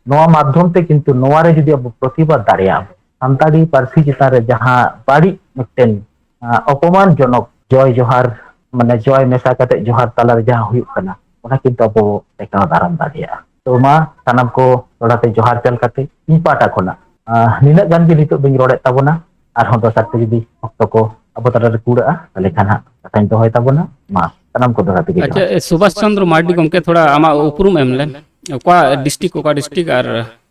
ᱱᱚᱣᱟ ᱢᱟᱫᱽᱫᱷᱚᱢ ᱛᱮ ᱠᱤᱱᱛᱩ ᱱᱚᱣᱟ ᱨᱮ ᱡᱩᱫᱤ ᱟᱵᱚ ᱯᱨᱚᱛᱤᱵᱟᱫ ᱫᱟᱲᱮᱭᱟᱜᱼᱟ, ᱥᱟᱱᱛᱟᱲᱤ ᱯᱟᱹᱨᱥᱤ ᱪᱮᱛᱟᱱ ᱨᱮ ᱡᱟᱦᱟᱸ ᱵᱟᱹᱲᱤᱡ ᱢᱤᱫᱴᱮᱱ, ᱟᱸ, ᱚᱯᱚᱢᱟᱱ ᱡᱚᱱᱚᱠ ᱡᱚᱭ ᱡᱚᱦᱟᱨ, ᱢᱟᱱᱮ ᱡᱚᱭ ᱢᱮᱥᱟ ᱠᱟᱛᱮ ᱡᱚᱦᱟᱨ ᱛᱟᱞᱟᱨᱮ ᱡᱟᱦᱟᱸ ᱦᱩᱭᱩᱜ ᱠᱟᱱᱟ, ᱚᱱᱟ ᱠᱤᱱᱛᱩ ᱟᱵᱚ ᱴᱮᱠᱟᱣ ᱫᱟᱨᱟᱢ ᱫᱟᱲᱮᱭᱟᱜᱼᱟ᱾ ᱛᱚ ᱢᱟ ᱥᱟᱱᱟᱢ ᱠᱚ ᱫᱚᱦᱲᱟ ᱛᱮ ᱡᱚᱦᱟᱨ ᱪᱟᱞ ᱠᱟᱛᱮ ᱤᱧ ᱯᱟᱦᱴᱟ ᱠᱷᱚᱱᱟᱜ, ᱟᱸ, ᱱᱤᱱᱟᱹᱜ ᱜᱟᱱ ᱜᱮ ᱱᱤᱛᱚᱜ ᱫᱚᱧ ᱨᱚᱲᱮᱫ ᱛᱟᱵᱚᱱᱟ᱾ ᱟᱨᱦᱚᱸ ᱫᱚᱥᱟᱨ ᱛᱮ ᱡᱩᱫᱤ ᱚᱠᱛᱚ ᱠᱚ ᱟᱵᱚ ᱛᱟᱞᱟᱨᱮ ᱠᱩᱲᱟᱹᱜᱼᱟ, ᱛᱟᱦᱞᱮ ᱠᱷᱟᱱ ᱦᱟᱸᱜ ᱠᱟᱛᱷᱟᱧ ᱫᱚᱦᱚᱭ ᱛᱟᱵᱚᱱᱟ᱾ ᱢᱟ ᱥᱟᱱᱟᱢ ᱠᱚ ᱫᱟᱨᱟ ᱛᱮᱜᱮ ᱟᱪᱪᱷᱟ, ᱡᱚᱦᱟᱨ᱾ ᱮ, ᱥᱩᱵᱷᱟᱥ ᱪᱚᱱᱫᱨᱚ ᱢᱟᱨᱰᱤ ᱜᱚᱢᱠᱮ, ᱛᱷᱚᱲᱟ ᱟᱢᱟᱜ ᱩᱯᱨᱩᱢ ᱮᱢ ᱞᱮᱢ, ᱚᱠᱟ ᱰᱤᱥᱴᱨᱤᱠᱴ, ᱚᱠᱟ ᱰᱤᱥᱴᱨᱤᱠᱴ ᱟᱨ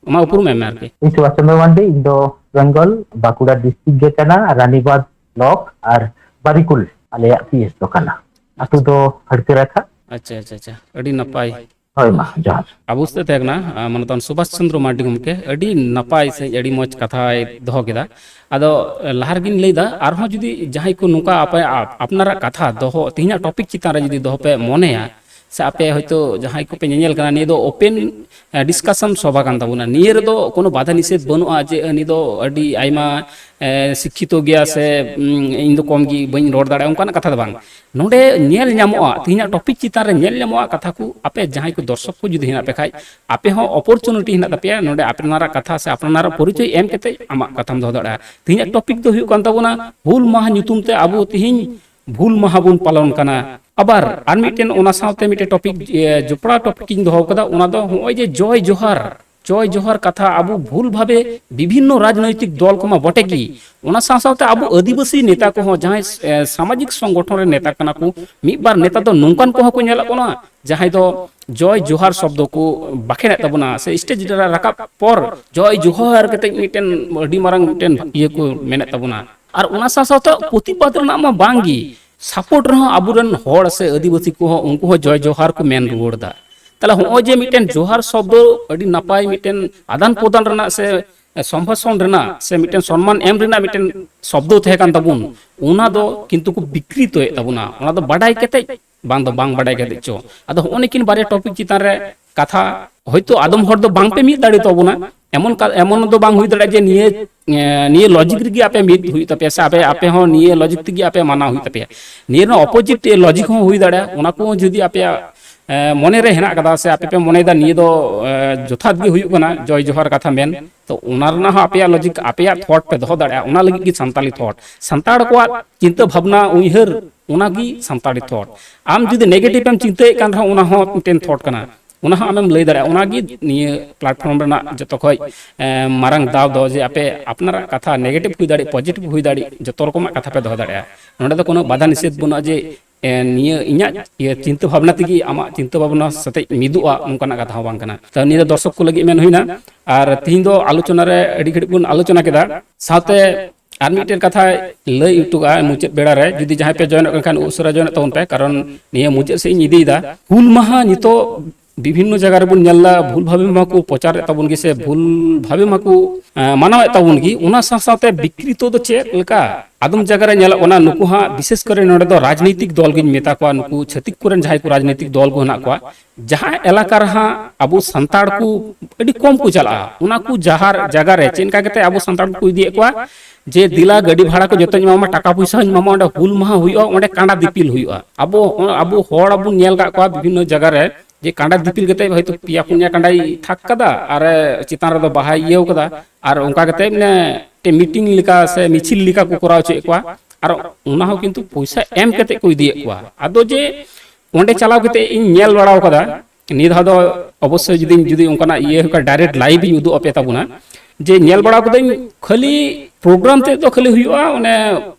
ᱟᱢᱟᱜ ᱩᱯᱨᱩᱢ ᱮᱢ ᱢᱮ ᱟᱨᱠᱤ᱾ ᱤᱧ ᱥᱩᱵᱷᱟᱥ ᱪᱚᱱᱫᱨᱚ ᱢᱟᱨᱰᱤ, ᱤᱧ ᱫᱚ ᱵᱮᱝᱜᱚᱞ, ᱵᱟᱸᱠᱩᱲᱟ ᱰᱤᱥᱴᱨᱤᱠᱴ ᱜᱮ ᱠᱟᱱᱟ, ᱨᱟᱱᱤᱵᱟᱸᱫᱷ ᱵᱞᱚᱠ ᱟᱨ ᱵᱟᱨᱤᱠᱩᱞ ᱟᱞᱮᱭᱟᱜ ᱯᱤ ᱮᱥ ᱫᱚ ᱠᱟᱱᱟ᱾ ᱟᱹᱛᱩ ᱫᱚ ᱦᱟᱹᱲᱠᱟᱹᱨᱟᱠᱷᱟ᱾ ᱟᱪᱪᱷᱟ, ᱟᱪᱪᱷᱟ, ᱟᱪᱪᱷᱟ, ᱟᱹᱰᱤ ᱱᱟᱯᱟᱭ᱾ ᱦᱳᱭ, ᱢᱟ ᱡᱚᱦᱟᱨ᱾ ᱟᱵᱚ ᱥᱮᱫ ᱛᱟᱦᱮᱸ ᱠᱟᱱᱟ, ᱟ, ᱢᱟᱱᱚᱛᱟᱱ ᱥᱩᱵᱷᱟᱥ ᱪᱚᱱᱫᱨᱚ ᱢᱟᱨᱰᱤ ᱜᱚᱢᱠᱮ, ᱟᱹᱰᱤ ᱱᱟᱯᱟᱭ ᱥᱮ ᱟᱹᱰᱤ ᱢᱚᱡᱽ ᱠᱟᱛᱷᱟᱭ ᱫᱚᱦᱚ ᱠᱮᱫᱟ᱾ ᱟᱫᱚ, ᱮ, ᱞᱟᱦᱟ ᱨᱮᱜᱤᱧ ᱞᱟᱹᱭᱫᱟ, ᱟᱨᱦᱚᱸ ᱡᱩᱫᱤ ᱡᱟᱦᱟᱸᱭ ᱠᱚ ᱱᱚᱝᱠᱟ ᱟᱯᱮ, ᱟ-, ᱟᱯᱱᱟᱨᱟᱜ ᱠᱟᱛᱷᱟ ᱫᱚᱦᱚ, ᱛᱮᱦᱮᱧᱟᱜ ᱴᱚᱯᱤᱠ ᱪᱮᱛᱟᱱ ᱨᱮ ᱡᱩᱫᱤ ᱫᱚᱦᱚ ᱯᱮ ᱢᱚᱱᱮᱭᱟ, ᱥᱮ ᱟᱯᱮ ᱦᱚᱭᱛᱳ ᱡᱟᱦᱟᱸᱭ ᱠᱚᱯᱮ ᱧᱮᱧᱮᱞ ᱠᱟᱱᱟ, ᱱᱤᱭᱟᱹ ᱫᱚ ᱳᱯᱮᱱ, ᱮ, ᱰᱤᱥᱠᱟᱥᱚᱱ ᱥᱚᱵᱷᱟ ᱠᱟᱱ ᱛᱟᱵᱚᱱᱟ᱾ ᱱᱤᱭᱟᱹ ᱨᱮᱫᱚ ᱠᱳᱱᱳ ᱵᱟᱫᱷᱟ ᱱᱤᱥᱮᱫᱷ ᱵᱟᱹᱱᱩᱜᱼᱟ ᱡᱮ ᱩᱱᱤ ᱫᱚ ᱟᱹᱰᱤ ᱟᱭᱢᱟ, ᱮ, ᱥᱤᱠᱠᱷᱤᱛᱚ ᱜᱮᱭᱟ ᱥᱮ, ᱩᱢ, ᱤᱧ ᱫᱚ ᱠᱚᱢ ᱜᱮ ᱵᱟᱹᱧ ᱨᱚᱲ ᱫᱟᱲᱮᱭᱟᱜᱼᱟ, ᱚᱱᱠᱟᱱᱟᱜ ᱠᱟᱛᱷᱟ ᱫᱚ ᱵᱟᱝ᱾ ᱱᱚᱰᱮ ᱧᱮᱞ ᱧᱟᱢᱚᱜᱼᱟ, ᱛᱮᱦᱮᱧᱟᱜ ᱴᱚᱯᱤᱠ ᱪᱮᱛᱟᱱ ᱨᱮ ᱧᱮᱞ ᱧᱟᱢᱚᱜᱼᱟ ᱠᱟᱛᱷᱟ ᱠᱚ, ᱟᱯᱮ ᱡᱟᱦᱟᱸᱭ ᱠᱚ ᱫᱚᱨᱥᱚᱠ ᱠᱚ ᱡᱩᱫᱤ ᱦᱮᱱᱟᱜ ᱯᱮ ᱠᱷᱟᱡ, ᱟᱯᱮ ᱦᱚᱸ ᱚᱯᱚᱨᱪᱩᱱᱤᱴᱤ ᱦᱮᱱᱟᱜ ᱛᱟᱯᱮᱭᱟ ᱱᱚᱰᱮ ᱟᱯᱱᱟᱨᱟᱜ ᱠᱟᱛᱷᱟ ᱥᱮ ᱟᱯᱱᱟᱨᱟᱜ ᱯᱚᱨᱤᱪᱚᱭ ᱮᱢ ᱠᱟᱛᱮ ᱟᱢᱟᱜ ᱠᱟᱛᱷᱟᱢ ᱫᱚᱦᱚ ᱫᱟᱲᱮᱭᱟᱜᱼᱟ᱾ ᱛᱮᱦᱮᱧᱟᱜ ᱴᱚᱯᱤᱠ ᱫᱚ ᱦᱩᱭᱩᱜ ᱠᱟᱱ ᱛᱟᱵᱚᱱᱟ ᱦᱩᱞ ᱢᱟᱦᱟ ᱧᱩᱛᱩᱢ ᱛᱮ ᱟᱵᱚ ᱛᱮᱦᱮᱧ ᱦᱩᱞ ᱢᱟᱦᱟ ᱵᱚᱱ ᱯᱟᱞᱚᱱ ᱠᱟᱱᱟ᱾ ᱟᱵᱟᱨ ᱟᱨ ᱢᱤᱫᱴᱮᱱ ᱚᱱᱟ ᱥᱟᱶᱛᱮ ᱢᱤᱫᱴᱮᱱ ᱴᱚᱯᱤᱠ, ᱮ, ᱡᱚᱯᱲᱟᱣ ᱴᱚᱯᱤᱠ ᱤᱧ ᱫᱚᱦᱚ ᱠᱟᱫᱟ, ᱚᱱᱟ ᱫᱚ ᱦᱚᱸᱜᱼᱚᱭ ᱡᱮ ᱡᱚᱭ ᱡᱚᱦᱟᱨ, ᱡᱚᱭ ᱡᱚᱦᱟᱨ ᱠᱟᱛᱷᱟ ᱟᱵᱚ ᱵᱷᱩᱞ ᱵᱷᱟᱵᱮ ᱵᱤᱵᱷᱤᱱᱱᱚ ᱨᱟᱡᱽᱱᱳᱭᱛᱤᱠ ᱫᱚᱞ ᱠᱚᱢᱟ ᱵᱚᱴᱮ ᱜᱮ, ᱚᱱᱟ ᱥᱟᱶ ᱥᱟᱶᱛᱮ ᱟᱵᱚ ᱟᱹᱫᱤᱵᱟᱹᱥᱤ ᱱᱮᱛᱟ ᱠᱚᱦᱚᱸ ᱡᱟᱦᱟᱸᱭ, ᱮ, ᱥᱟᱢᱟᱡᱤᱠ ᱥᱚᱝᱜᱚᱴᱷᱚᱱ ᱨᱮ ᱱᱮᱛᱟ ᱠᱟᱱᱟ ᱠᱚ, ᱢᱤᱫ ᱵᱟᱨ ᱱᱮᱛᱟ ᱫᱚ ᱱᱚᱝᱠᱟᱱ ᱠᱚᱦᱚᱸ ᱠᱚ ᱧᱮᱞᱚᱜ ᱠᱟᱱᱟ ᱡᱟᱦᱟᱸᱭ ᱫᱚ ᱡᱚᱭ ᱡᱚᱦᱟᱨ ᱥᱚᱵᱫᱚ ᱠᱚ ᱵᱟᱠᱷᱮᱲᱮᱫ ᱛᱟᱵᱚᱱᱟ, ᱥᱮ ᱥᱴᱮᱡ ᱨᱮ ᱨᱟᱠᱟᱵ ᱯᱚᱨ ᱡᱚᱭ ᱡᱚᱦᱟᱨ ᱠᱟᱛᱮ ᱢᱤᱫᱴᱮᱱ ᱟᱹᱰᱤ ᱢᱟᱨᱟᱝ ᱢᱤᱫᱴᱮᱱ ᱤᱭᱟᱹ ᱠᱚ ᱢᱮᱱᱮᱫ ᱛᱟᱵᱚᱱᱟ᱾ ᱟᱨ ᱚᱱᱟ ᱥᱟᱶ ᱥᱟᱶᱛᱮ ᱯᱨᱚᱛᱤᱵᱟᱫ ᱨᱮᱱᱟᱜ ᱢᱟ ᱵᱟᱝ ᱜᱮ, ᱥᱟᱯᱳᱨᱴ ᱨᱮᱦᱚᱸ ᱟᱵᱚᱨᱮᱱ ᱦᱚᱲ ᱥᱮ ᱟᱹᱫᱤᱵᱟᱹᱥᱤ ᱠᱚᱦᱚᱸ, ᱩᱱᱠᱩ ᱦᱚᱸ ᱡᱚᱭ ᱡᱚᱦᱟᱨ ᱠᱚ ᱢᱮᱱ ᱨᱩᱣᱟᱹᱲ ᱮᱫᱟ᱾ ᱛᱟᱦᱞᱮ ᱦᱚᱸᱜᱼᱚᱭ ᱡᱮ ᱢᱤᱫᱴᱮᱱ ᱡᱚᱦᱟᱨ ᱥᱚᱵᱫᱚ ᱟᱹᱰᱤ ᱱᱟᱯᱟᱭ ᱢᱤᱫᱴᱮᱱ ᱟᱫᱟᱱ ᱯᱨᱚᱫᱟᱱ ᱨᱮᱱᱟᱜ ᱥᱮ ᱥᱚᱢᱵᱷᱟᱥᱚᱱ ᱨᱮᱱᱟᱜ ᱥᱮ ᱢᱤᱫᱴᱮᱱ ᱥᱚᱱᱢᱟᱱ ᱮᱢ ᱨᱮᱱᱟᱜ ᱢᱤᱫᱴᱮᱱ ᱥᱚᱵᱫᱚ ᱛᱟᱦᱮᱸ ᱠᱟᱱ ᱛᱟᱵᱚᱱ, ᱚᱱᱟ ᱫᱚ ᱠᱤᱱᱛᱩ ᱠᱚ ᱵᱤᱠᱨᱤᱛᱚᱭᱮᱫ ᱛᱟᱵᱚᱱᱟ, ᱚᱱᱟ ᱫᱚ ᱵᱟᱰᱟᱭ ᱠᱟᱛᱮ ᱵᱟᱝ ᱫᱚ ᱵᱟᱝ ᱵᱟᱰᱟᱭ ᱠᱟᱛᱮ ᱪᱚ᱾ ᱟᱫᱚ ᱦᱚᱸᱜᱼᱚ ᱱᱤᱠᱤᱱ ᱵᱟᱨᱭᱟ ᱴᱚᱯᱤᱠ ᱪᱮᱛᱟᱱ ᱨᱮ ᱠᱟᱛᱷᱟ ᱦᱚᱭᱛᱳ ᱟᱫᱚᱢ ᱦᱚᱲ ᱫᱚ ᱵᱟᱝ ᱯᱮ ᱢᱤᱫ ᱫᱟᱲᱮ ᱛᱟᱵᱚᱱᱟ, ᱮᱢᱚᱱ ᱠᱟ-, ᱮᱢᱚᱱ ᱫᱚ ᱵᱟᱝ ᱦᱩᱭ ᱫᱟᱲᱮᱭᱟᱜᱼᱟ ᱡᱮ ᱱᱤᱭᱟᱹ, ᱮ, ᱱᱤᱭᱟᱹ ᱞᱚᱡᱤᱠ ᱨᱮᱜᱮ ᱟᱯᱮ ᱢᱤᱫ ᱦᱩᱭᱩᱜ ᱛᱟᱯᱮᱭᱟ ᱥᱮ ᱟᱯᱮ, ᱟᱯᱮ ᱦᱚᱸ ᱱᱤᱭᱟᱹ ᱞᱚᱡᱤᱠ ᱛᱮᱜᱮ ᱟᱯᱮ ᱢᱟᱱᱟᱣ ᱦᱩᱭᱩᱜ ᱛᱟᱯᱮᱭᱟ᱾ ᱱᱤᱭᱟᱹ ᱨᱮᱱᱟᱜ ᱚᱯᱳᱡᱤᱴ ᱞᱚᱡᱤᱠ ᱦᱚᱸ ᱦᱩᱭ ᱫᱟᱲᱮᱭᱟᱜᱼᱟ, ᱚᱱᱟ ᱠᱚᱦᱚᱸ ᱡᱩᱫᱤ ᱟᱯᱮᱭᱟᱜ, ᱮ, ᱢᱚᱱᱮ ᱨᱮ ᱦᱮᱱᱟᱜ ᱠᱟᱫᱟ ᱥᱮ ᱟᱯᱮ ᱯᱮ ᱢᱚᱱᱮᱭᱮᱫᱟ ᱱᱤᱭᱟᱹ ᱫᱚ, ᱮ, ᱡᱚᱛᱷᱟᱛ ᱜᱮ ᱦᱩᱭᱩᱜ ᱠᱟᱱᱟ ᱡᱚᱭ ᱡᱚᱦᱟᱨ ᱠᱟᱛᱷᱟ ᱢᱮᱱ, ᱛᱚ ᱚᱱᱟ ᱨᱮᱱᱟᱜ ᱦᱚᱸ ᱟᱯᱮᱭᱟᱜ ᱞᱚᱡᱤᱠ, ᱟᱯᱮᱭᱟᱜ ᱛᱷᱚᱴ ᱯᱮ ᱫᱚᱦᱚ ᱫᱟᱲᱮᱭᱟᱜᱼᱟ, ᱚᱱᱟ ᱞᱟᱹᱜᱤᱫ ᱜᱮ ᱥᱟᱱᱛᱟᱞᱤ ᱛᱷᱚᱴ, ᱥᱟᱱᱛᱟᱲ ᱠᱚᱣᱟᱜ ᱪᱤᱱᱛᱟᱹ ᱵᱷᱟᱵᱽᱱᱟ ᱩᱭᱦᱟᱹᱨ, ᱚᱱᱟ ᱜᱮ ᱥᱟᱱᱛᱟᱲᱤ ᱛᱷᱚᱴ᱾ ᱟᱢ ᱡᱩᱫᱤ ᱱᱮᱜᱮᱴᱤᱵᱷ ᱮᱢ ᱪᱤᱱᱛᱟᱹᱭᱮᱫ ᱠᱟᱱ ᱨᱮᱦᱚᱸ, ᱚᱱᱟ ᱦᱚᱸ ᱢᱤᱫᱴᱮᱱ ᱛᱷᱚᱴ ᱠᱟᱱᱟ, ᱚᱱᱟ ᱦᱚᱸ ᱟᱢᱮᱢ ᱞᱟᱹᱭ ᱫᱟᱲᱮᱭᱟᱜᱼᱟ᱾ ᱚᱱᱟ ᱜᱮ ᱱᱤᱭᱟᱹ ᱯᱞᱟᱴᱯᱷᱚᱨᱢ ᱨᱮᱱᱟᱜ ᱡᱚᱛᱚ ᱠᱷᱚᱡ, ᱮ, ᱢᱟᱨᱟᱝ ᱫᱟᱣ ᱫᱚ, ᱡᱮ ᱟᱯᱮ ᱟᱯᱱᱟᱨᱟᱜ ᱠᱟᱛᱷᱟ ᱱᱮᱜᱮᱴᱤᱵᱷ ᱦᱩᱭ ᱫᱟᱲᱮᱜ, ᱯᱚᱡᱤᱴᱤᱵᱷ ᱦᱩᱭ ᱫᱟᱲᱮᱜ, ᱡᱚᱛᱚ ᱨᱚᱠᱚᱢᱟᱜ ᱠᱟᱛᱷᱟ ᱯᱮ ᱫᱚᱦᱚ ᱫᱟᱲᱮᱭᱟᱜᱼᱟ᱾ ᱱᱚᱸᱰᱮ ᱫᱚ ᱠᱳᱱᱳ ᱵᱟᱫᱷᱟ ᱱᱤᱥᱮᱫᱷ ᱵᱟᱹᱱᱩᱜᱼᱟ ᱡᱮ ᱮ, ᱱᱤᱭᱟᱹ ᱤᱧᱟᱹᱜ ᱤᱭᱟᱹ ᱪᱤᱱᱛᱟᱹ ᱵᱷᱟᱵᱽᱱᱟ ᱛᱮᱜᱮ ᱟᱢᱟᱜ ᱪᱤᱱᱛᱟᱹ ᱵᱷᱟᱵᱽᱱᱟ ᱥᱟᱛᱮᱜ ᱢᱤᱫᱚᱜᱼᱟ, ᱱᱚᱝᱠᱟᱱᱟᱜ ᱠᱟᱛᱷᱟ ᱦᱚᱸ ᱵᱟᱝ ᱠᱟᱱᱟ᱾ ᱛᱚ, ᱱᱤᱭᱟᱹ ᱫᱚ ᱫᱚᱨᱥᱚᱠ ᱠᱚ ᱞᱟᱹᱜᱤᱫ ᱢᱮᱱ ᱦᱩᱭᱱᱟ᱾ ᱟᱨ ᱛᱤᱦᱤᱧ ᱫᱚ ᱟᱞᱳᱪᱚᱱᱟ ᱨᱮ ᱟᱹᱰᱤ ᱜᱷᱟᱹᱲᱤᱡ ᱵᱚᱱ ᱟᱞᱳᱪᱚᱱᱟ ᱠᱮᱫᱟ, ᱥᱟᱶᱛᱮ ᱟᱨ ᱢᱤᱫᱴᱮᱱ ᱠᱟᱛᱷᱟ ᱞᱟᱹᱭ ᱦᱚᱴᱚ ᱠᱟᱜᱼᱟ ᱢᱩᱪᱟᱹᱫ ᱵᱮᱲᱟ ᱨᱮ, ᱡᱩᱫᱤ ᱡᱟᱦᱟᱸᱭ ᱯᱮ ᱡᱚᱭᱮᱱᱚᱜ ᱠᱟᱱ ᱠᱷᱟᱱ ᱩᱥᱟᱹᱨᱟ ᱡᱚᱭᱮᱱᱚᱜ ᱛᱟᱵᱚᱱ ᱯᱮ, ᱠᱟᱨᱚᱱ ᱱᱤᱭᱟᱹ ᱢᱩᱪᱟᱹᱫ ᱥᱮᱫ ᱤᱧ ᱤᱫᱤᱭᱮᱫᱟ᱾ ᱦᱩᱞ ᱢᱟᱦᱟ ᱱᱤᱛᱚᱜ ᱵᱤᱵᱷᱤᱱᱱᱚ ᱡᱟᱭᱜᱟ ᱨᱮᱵᱚᱱ ᱧᱮᱞ ᱮᱫᱟ, ᱵᱷᱩᱞ ᱵᱷᱟᱵᱮ ᱢᱟᱠᱚ ᱯᱨᱚᱪᱟᱨᱮᱫ ᱛᱟᱵᱚᱱ ᱜᱮ ᱥᱮ ᱵᱷᱩᱞ ᱵᱷᱟᱵᱮ ᱢᱟᱠᱚ, ᱮᱸ, ᱢᱟᱱᱟᱣᱮᱫ ᱛᱟᱵᱚᱱ ᱜᱮ᱾ ᱚᱱᱟ ᱥᱟᱶ ᱥᱟᱶᱛᱮ ᱵᱤᱠᱨᱤᱛᱚ ᱫᱚ ᱪᱮᱫ ᱞᱮᱠᱟ ᱟᱫᱚᱢ ᱡᱟᱭᱜᱟ ᱨᱮ ᱧᱮᱞᱚᱜ ᱠᱟᱱᱟ, ᱱᱩᱠᱩ ᱦᱟᱸᱜ ᱵᱤᱥᱮᱥ ᱠᱚᱨᱮ ᱱᱚᱰᱮ ᱫᱚ ᱨᱟᱡᱽᱱᱤᱛᱤᱠ ᱫᱚᱞ ᱜᱤᱧ ᱢᱮᱛᱟ ᱠᱚᱣᱟ, ᱱᱩᱠᱩ ᱪᱷᱟᱹᱛᱤᱠ ᱠᱚᱨᱮᱱ ᱡᱟᱦᱟᱸᱭ ᱠᱚ ᱨᱟᱡᱽᱱᱤᱛᱤᱠ ᱫᱚᱞ ᱠᱚ ᱦᱮᱱᱟᱜ ᱠᱚᱣᱟ, ᱡᱟᱦᱟᱸ ᱮᱞᱟᱠᱟ ᱨᱮ ᱦᱟᱸᱜ ᱟᱵᱚ ᱥᱟᱱᱛᱟᱲ ᱠᱚ ᱟᱹᱰᱤ ᱠᱚᱢ ᱠᱚ ᱪᱟᱞᱟᱜᱼᱟ, ᱚᱱᱟ ᱠᱚ ᱡᱟᱦᱟᱨ ᱡᱟᱭᱜᱟ ᱨᱮ ᱪᱮᱫ ᱞᱮᱠᱟ ᱠᱟᱛᱮ ᱟᱵᱚ ᱥᱟᱱᱛᱟᱲ ᱠᱚ ᱤᱫᱤᱭᱮᱫ ᱠᱚᱣᱟ, ᱡᱮ ᱫᱮᱞᱟ ᱜᱟᱹᱰᱤ ᱵᱷᱟᱲᱟ ᱠᱚ ᱡᱚᱛᱚᱧ ᱮᱢᱟᱢᱟ, ᱴᱟᱠᱟ ᱯᱚᱭᱥᱟ ᱦᱚᱸᱧ ᱮᱢᱟᱢᱟ, ᱚᱸᱰᱮ ᱦᱩᱞ ᱢᱟᱦᱟ ᱦᱩᱭᱩᱜᱼᱟ, ᱚᱸᱰᱮ ᱠᱟᱸᱰᱟ ᱫᱤᱯᱤᱞ ᱦᱩᱭᱩᱜᱼᱟ᱾ ᱟᱵᱚ, ᱟᱵᱚ ᱦᱚᱲ ᱵᱚᱱ ᱧᱮᱞ ᱠᱟᱜ ᱠᱚᱣᱟ ᱵᱤᱵᱷᱤᱱᱱᱚ ᱡᱟᱭᱜᱟ ᱨᱮ, ᱡᱮ ᱠᱟᱸᱰᱟ ᱫᱤᱯᱤᱞ ᱠᱟᱛᱮ ᱦᱚᱭᱛᱳ ᱯᱮᱭᱟ ᱯᱩᱱᱭᱟ ᱠᱟᱸᱰᱟᱭ ᱛᱷᱟᱠ ᱠᱟᱫᱟ ᱟᱨ ᱪᱮᱛᱟᱱ ᱨᱮᱫᱚ ᱵᱟᱦᱟᱭ ᱤᱭᱟᱹᱣ ᱠᱟᱫᱟ, ᱟᱨ ᱚᱱᱠᱟ ᱠᱟᱛᱮ ᱢᱟᱱᱮ ᱢᱤᱫᱴᱮᱱ ᱢᱤᱴᱤᱝ ᱞᱮᱠᱟ ᱥᱮ ᱢᱤᱪᱷᱤᱞ ᱞᱮᱠᱟ ᱠᱚ ᱠᱚᱨᱟᱣ ᱦᱚᱪᱚᱭᱮᱫ ᱠᱚᱣᱟ᱾ ᱟᱨ ᱚᱱᱟ ᱦᱚᱸ ᱠᱤᱱᱛᱩ ᱯᱚᱭᱥᱟ ᱮᱢ ᱠᱟᱛᱮ ᱠᱚ ᱤᱫᱤᱭᱮᱫ ᱠᱚᱣᱟ᱾ ᱟᱫᱚ ᱡᱮ ᱚᱸᱰᱮ ᱪᱟᱞᱟᱣ ᱠᱟᱛᱮ ᱤᱧ ᱧᱮᱞ ᱵᱟᱲᱟᱣ ᱠᱟᱫᱟ, ᱱᱤᱭᱟᱹ ᱫᱷᱟᱣ ᱫᱚ ᱚᱵᱚᱥᱥᱳᱭ ᱡᱩᱫᱤ, ᱡᱩᱫᱤ ᱚᱱᱠᱟᱱᱟᱜ ᱤᱭᱟᱹ ᱦᱩᱭᱩᱜ ᱠᱷᱟᱱ direct live ᱤᱧ ᱩᱫᱩᱜ ᱟᱯᱮ ᱛᱟᱵᱚᱱᱟ, ᱡᱮ ᱧᱮᱞ ᱵᱟᱲᱟ ᱠᱟᱹᱫᱟᱹᱧ ᱠᱷᱟᱹᱞᱤ ᱯᱨᱳᱜᱨᱟᱢ ᱛᱮᱫ ᱫᱚ ᱠᱷᱟᱹᱞᱤ ᱦᱩᱭᱩᱜᱼᱟ, ᱚᱱᱮ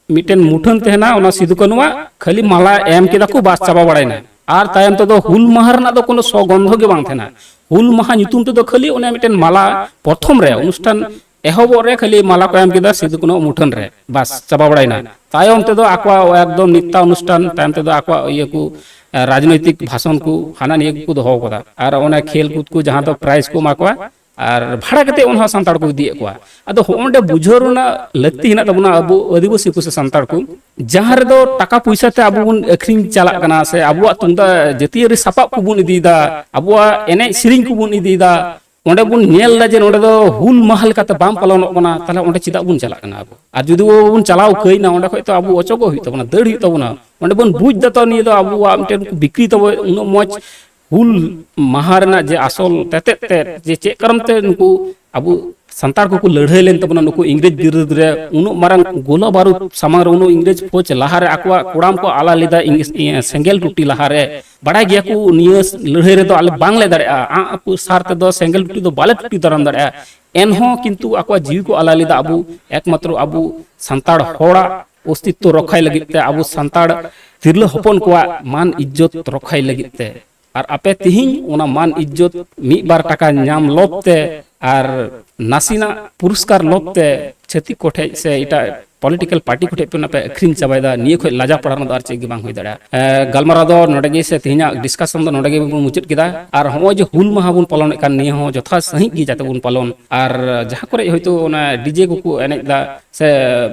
ᱢᱤᱫᱴᱮᱱ ᱢᱩᱴᱷᱟᱹᱱ ᱛᱟᱦᱮᱱᱟ, ᱚᱱᱟ ᱥᱤᱫᱩ ᱠᱟᱹᱱᱩᱣᱟᱜ ᱠᱷᱟᱹᱞᱤ ᱢᱟᱞᱟ ᱮᱢ ᱠᱮᱫᱟ ᱠᱚ, ᱵᱟᱥ, ᱪᱟᱵᱟ ᱵᱟᱲᱟᱭᱱᱟ᱾ ᱟᱨ ᱛᱟᱭᱚᱢ ᱛᱮᱫᱚ ᱦᱩᱞ ᱢᱟᱦᱟ ᱨᱮᱱᱟᱜ ᱫᱚ ᱠᱳᱱᱳ ᱥᱚᱜᱚᱱᱫᱷᱚ ᱜᱮ ᱵᱟᱝ ᱛᱟᱦᱮᱱᱟ᱾ ᱦᱩᱞ ᱢᱟᱦᱟ ᱧᱩᱛᱩᱢ ᱛᱮᱫᱚ ᱠᱷᱟᱹᱞᱤ ᱚᱱᱮ ᱢᱤᱫᱴᱮᱱ ᱢᱟᱞᱟ, ᱯᱨᱚᱛᱷᱚᱢ ᱨᱮ ᱚᱱᱩᱥᱴᱷᱟᱱ ᱮᱦᱚᱵᱚᱜ ᱨᱮ ᱠᱷᱟᱹᱞᱤ ᱢᱟᱞᱟ ᱠᱚ ᱮᱢ ᱠᱮᱫᱟ ᱥᱤᱫᱩ ᱠᱟᱹᱱᱩ ᱢᱩᱴᱷᱟᱹᱱ ᱨᱮ, ᱵᱟᱥ, ᱪᱟᱵᱟ ᱵᱟᱲᱟᱭᱱᱟ᱾ ᱛᱟᱭᱚᱢ ᱛᱮᱫᱚ ᱟᱠᱚᱣᱟᱜ ᱮᱠᱫᱚᱢ ᱱᱤᱛᱟ ᱚᱱᱩᱥᱴᱷᱟᱱ, ᱛᱟᱭᱚᱢ ᱛᱮᱫᱚ ᱟᱠᱚᱣᱟᱜ ᱤᱭᱟᱹ ᱠᱚ, ᱮ, ᱨᱟᱡᱽᱱᱳᱭᱛᱤᱠ ᱵᱷᱟᱥᱚᱱ ᱠᱚ, ᱦᱟᱱᱟ ᱱᱤᱭᱟᱹ ᱠᱚᱠᱚ ᱫᱚᱦᱚ ᱠᱟᱫᱟ᱾ ᱟᱨ ᱚᱱᱟ ᱠᱷᱮᱞ ᱠᱩᱫ ᱠᱚ ᱡᱟᱦᱟᱸ ᱫᱚ prize ᱠᱚ ᱮᱢᱟ ᱠᱚᱣᱟ, ᱟᱨ ᱵᱷᱟᱲᱟ ᱠᱟᱛᱮ ᱚᱱᱟ ᱦᱚᱸ ᱥᱟᱱᱛᱟᱲ ᱠᱚ ᱤᱫᱤᱭᱮᱫ ᱠᱚᱣᱟ᱾ ᱟᱫᱚ ᱦᱚᱸᱜᱼᱚᱸᱰᱮ ᱵᱩᱡᱷᱟᱹᱣ ᱨᱮᱱᱟᱜ ᱞᱟᱹᱠᱛᱤ ᱦᱮᱱᱟᱜ ᱛᱟᱵᱚᱱᱟ ᱟᱵᱚ ᱟᱹᱫᱤᱵᱟᱹᱥᱤ ᱠᱚ ᱥᱮ ᱥᱟᱱᱛᱟᱲ ᱠᱚ, ᱡᱟᱦᱟᱸ ᱨᱮᱫᱚ ᱴᱟᱠᱟ ᱯᱚᱭᱥᱟ ᱛᱮ ᱟᱵᱚ ᱵᱚᱱ ᱟᱹᱠᱷᱨᱤᱧ ᱪᱟᱞᱟᱜ ᱠᱟᱱᱟ ᱥᱮ ᱟᱵᱚᱣᱟᱜ ᱛᱩᱢᱫᱟᱜ ᱡᱟᱹᱛᱤᱭᱟᱹᱨᱤ ᱥᱟᱯᱟᱵ ᱠᱚᱵᱚᱱ ᱤᱫᱤᱭᱮᱫᱟ, ᱟᱵᱚᱣᱟᱜ ᱮᱱᱮᱡ ᱥᱮᱨᱮᱧ ᱠᱚᱵᱚᱱ ᱤᱫᱤᱭᱮᱫᱟ, ᱚᱸᱰᱮ ᱵᱚᱱ ᱧᱮᱞ ᱮᱫᱟ ᱡᱮ ᱱᱚᱸᱰᱮ ᱫᱚ ᱦᱩᱞ ᱢᱟᱦᱟ ᱞᱮᱠᱟᱛᱮ ᱵᱟᱝ ᱯᱟᱞᱚᱱᱚᱜ ᱠᱟᱱᱟ, ᱛᱟᱦᱞᱮ ᱚᱸᱰᱮ ᱪᱮᱫᱟᱜ ᱵᱚᱱ ᱪᱟᱞᱟᱜ ᱠᱟᱱᱟ ᱟᱵᱚ? ᱟᱨ ᱡᱩᱫᱤ ᱵᱚᱱ ᱪᱟᱞᱟᱣ ᱠᱟᱹᱭᱱᱟ, ᱚᱸᱰᱮ ᱠᱷᱚᱡ ᱛᱚ ᱟᱵᱚ ᱚᱪᱚᱜᱚᱜ ᱦᱩᱭᱩᱜ ᱛᱟᱵᱚᱱᱟ, ᱫᱟᱹᱲ ᱦᱩᱭᱩᱜ ᱛᱟᱵᱚᱱᱟ᱾ ᱚᱸᱰᱮ ᱵᱚᱱ ᱵᱩᱡᱽ ᱫᱟ ᱛᱚ ᱱᱤᱭᱟᱹ ᱫᱚ ᱟᱵᱚᱣᱟᱜ ᱢᱤᱫᱴᱮᱱ ᱵᱤᱠᱨᱤ ᱛᱟᱵᱚ ᱩᱱᱟᱹᱜ ᱢᱚᱡᱽ ᱦᱩᱞ ᱢᱟᱦᱟ ᱨᱮᱱᱟᱜ ᱡᱮ ᱟᱥᱚᱞ ᱛᱮᱛᱮᱫ ᱛᱮᱫ, ᱡᱮ ᱪᱮᱫ ᱠᱟᱨᱚᱱ ᱛᱮ ᱱᱩᱠᱩ ᱟᱵᱚ ᱥᱟᱱᱛᱟᱲ ᱠᱚᱠᱚ ᱞᱟᱹᱲᱦᱟᱹᱭ ᱞᱮᱱ ᱛᱟᱵᱚᱱᱟ ᱱᱩᱠᱩ ᱤᱝᱨᱮᱡᱽ ᱵᱤᱨᱩᱫᱽ ᱨᱮ, ᱩᱱᱟᱹᱜ ᱢᱟᱨᱟᱝ ᱜᱳᱞᱟ ᱵᱟᱹᱨᱩᱫ ᱥᱟᱢᱟᱝ ᱨᱮ, ᱩᱱᱟᱹᱜ ᱤᱝᱨᱮᱡᱽ ᱯᱷᱳᱡᱽ ᱞᱟᱦᱟ ᱨᱮ ᱟᱠᱚᱣᱟᱜ ᱠᱚᱲᱟᱢ ᱠᱚ ᱟᱞᱟ ᱞᱮᱫᱟ ᱤᱝ-, ᱤᱭᱟᱹ, ᱥᱮᱸᱜᱮᱞ ᱴᱩᱴᱤ ᱞᱟᱦᱟ ᱨᱮ᱾ ᱵᱟᱲᱟᱭ ᱜᱮᱭᱟ ᱠᱚ ᱱᱤᱭᱟᱹ ᱞᱟᱹᱲᱦᱟᱹᱭ ᱨᱮᱫᱚ ᱟᱞᱮ ᱵᱟᱝ ᱞᱮ ᱫᱟᱲᱮᱭᱟᱜᱼᱟ, ᱟᱸᱜ ᱟᱹᱯᱩ ᱥᱟᱨ ᱛᱮᱫᱚ ᱥᱮᱸᱜᱮᱞ ᱴᱩᱴᱤ ᱫᱚ ᱵᱟᱞᱮ ᱴᱩᱴᱤ ᱫᱟᱨᱟᱢ ᱫᱟᱲᱮᱭᱟᱜᱼᱟ᱾ ᱮᱱᱦᱚᱸ ᱠᱤᱱᱛᱩ ᱟᱠᱚᱣᱟᱜ ᱡᱤᱣᱤ ᱠᱚ ᱟᱞᱟ ᱞᱮᱫᱟ ᱟᱵᱚ, ᱮᱠᱢᱟᱛᱨᱚ ᱟᱵᱚ ᱥᱟᱱᱛᱟᱲ ᱦᱚᱲᱟᱜ ᱚᱥᱛᱤᱛᱛᱚ ᱨᱚᱠᱷᱟᱭ ᱞᱟᱹᱜᱤᱫ ᱛᱮ, ᱟᱵᱚ ᱥᱟᱱᱛᱟᱲ ᱛᱤᱨᱞᱟᱹ ᱦᱚᱯᱚᱱ ᱠᱚᱣᱟᱜ ᱢᱟᱱ ᱤᱡᱽᱡᱚᱛ ᱨᱚᱠᱷᱟᱭ ᱞᱟᱹᱜᱤᱫ ᱛᱮ᱾ ᱟᱨ ᱟᱯᱮ ᱛᱤᱦᱤᱧ ᱚᱱᱟ ᱢᱟᱱ ᱤᱡᱽᱡᱚᱛ ᱢᱤᱫ ᱵᱟᱨ ᱴᱟᱠᱟ ᱧᱟᱢ ᱞᱚᱵ ᱛᱮ ᱟᱨ ᱱᱟᱥᱮᱱᱟᱜ ᱯᱩᱨᱚᱥᱠᱟᱨ ᱞᱚᱵ ᱛᱮ ᱪᱷᱟᱹᱛᱤᱠ ᱠᱚᱴᱷᱮᱡ ᱥᱮ ᱮᱴᱟᱜ ᱯᱚᱞᱤᱴᱤᱠᱟᱞ ᱯᱟᱨᱴᱤ ᱠᱚᱴᱷᱮᱡ ᱯᱮ ᱚᱱᱟ ᱯᱮ ᱟᱹᱠᱷᱨᱤᱧ ᱪᱟᱵᱟᱭᱮᱫᱟ, ᱱᱤᱭᱟᱹ ᱠᱷᱚᱡ ᱞᱟᱡᱟ ᱯᱟᱲᱟ ᱨᱮᱱᱟᱜ ᱫᱚ ᱟᱨ ᱪᱮᱫ ᱜᱮ ᱵᱟᱝ ᱦᱩᱭ ᱫᱟᱲᱮᱭᱟᱜᱼᱟ᱾ ᱮ, ᱜᱟᱞᱢᱟᱨᱟᱣ ᱫᱚ ᱱᱚᱰᱮ ᱜᱮ ᱥᱮ ᱛᱮᱦᱮᱧᱟᱜ ᱰᱤᱥᱠᱟᱥᱚᱱ ᱫᱚ ᱱᱚᱰᱮ ᱜᱮᱵᱚᱱ ᱢᱩᱪᱟᱹᱫ ᱠᱮᱫᱟ᱾ ᱟᱨ ᱦᱚᱸᱜᱼᱚᱭ ᱡᱮ ᱦᱩᱞ ᱢᱟᱦᱟ ᱵᱚᱱ ᱯᱟᱞᱚᱱᱮᱫ ᱠᱟᱱ, ᱱᱤᱭᱟᱹ ᱦᱚᱸ ᱡᱚᱛᱷᱟᱛ ᱥᱟᱺᱦᱤᱡ ᱜᱮ ᱡᱟᱛᱮ ᱵᱚᱱ ᱯᱟᱞᱚᱱ᱾ ᱟᱨ ᱡᱟᱦᱟᱸ ᱠᱚᱨᱮ ᱦᱚᱭᱛᱳ ᱚᱱᱟ ᱰᱤᱡᱮ ᱠᱚᱠᱚ ᱮᱱᱮᱡ ᱮᱫᱟ ᱥᱮ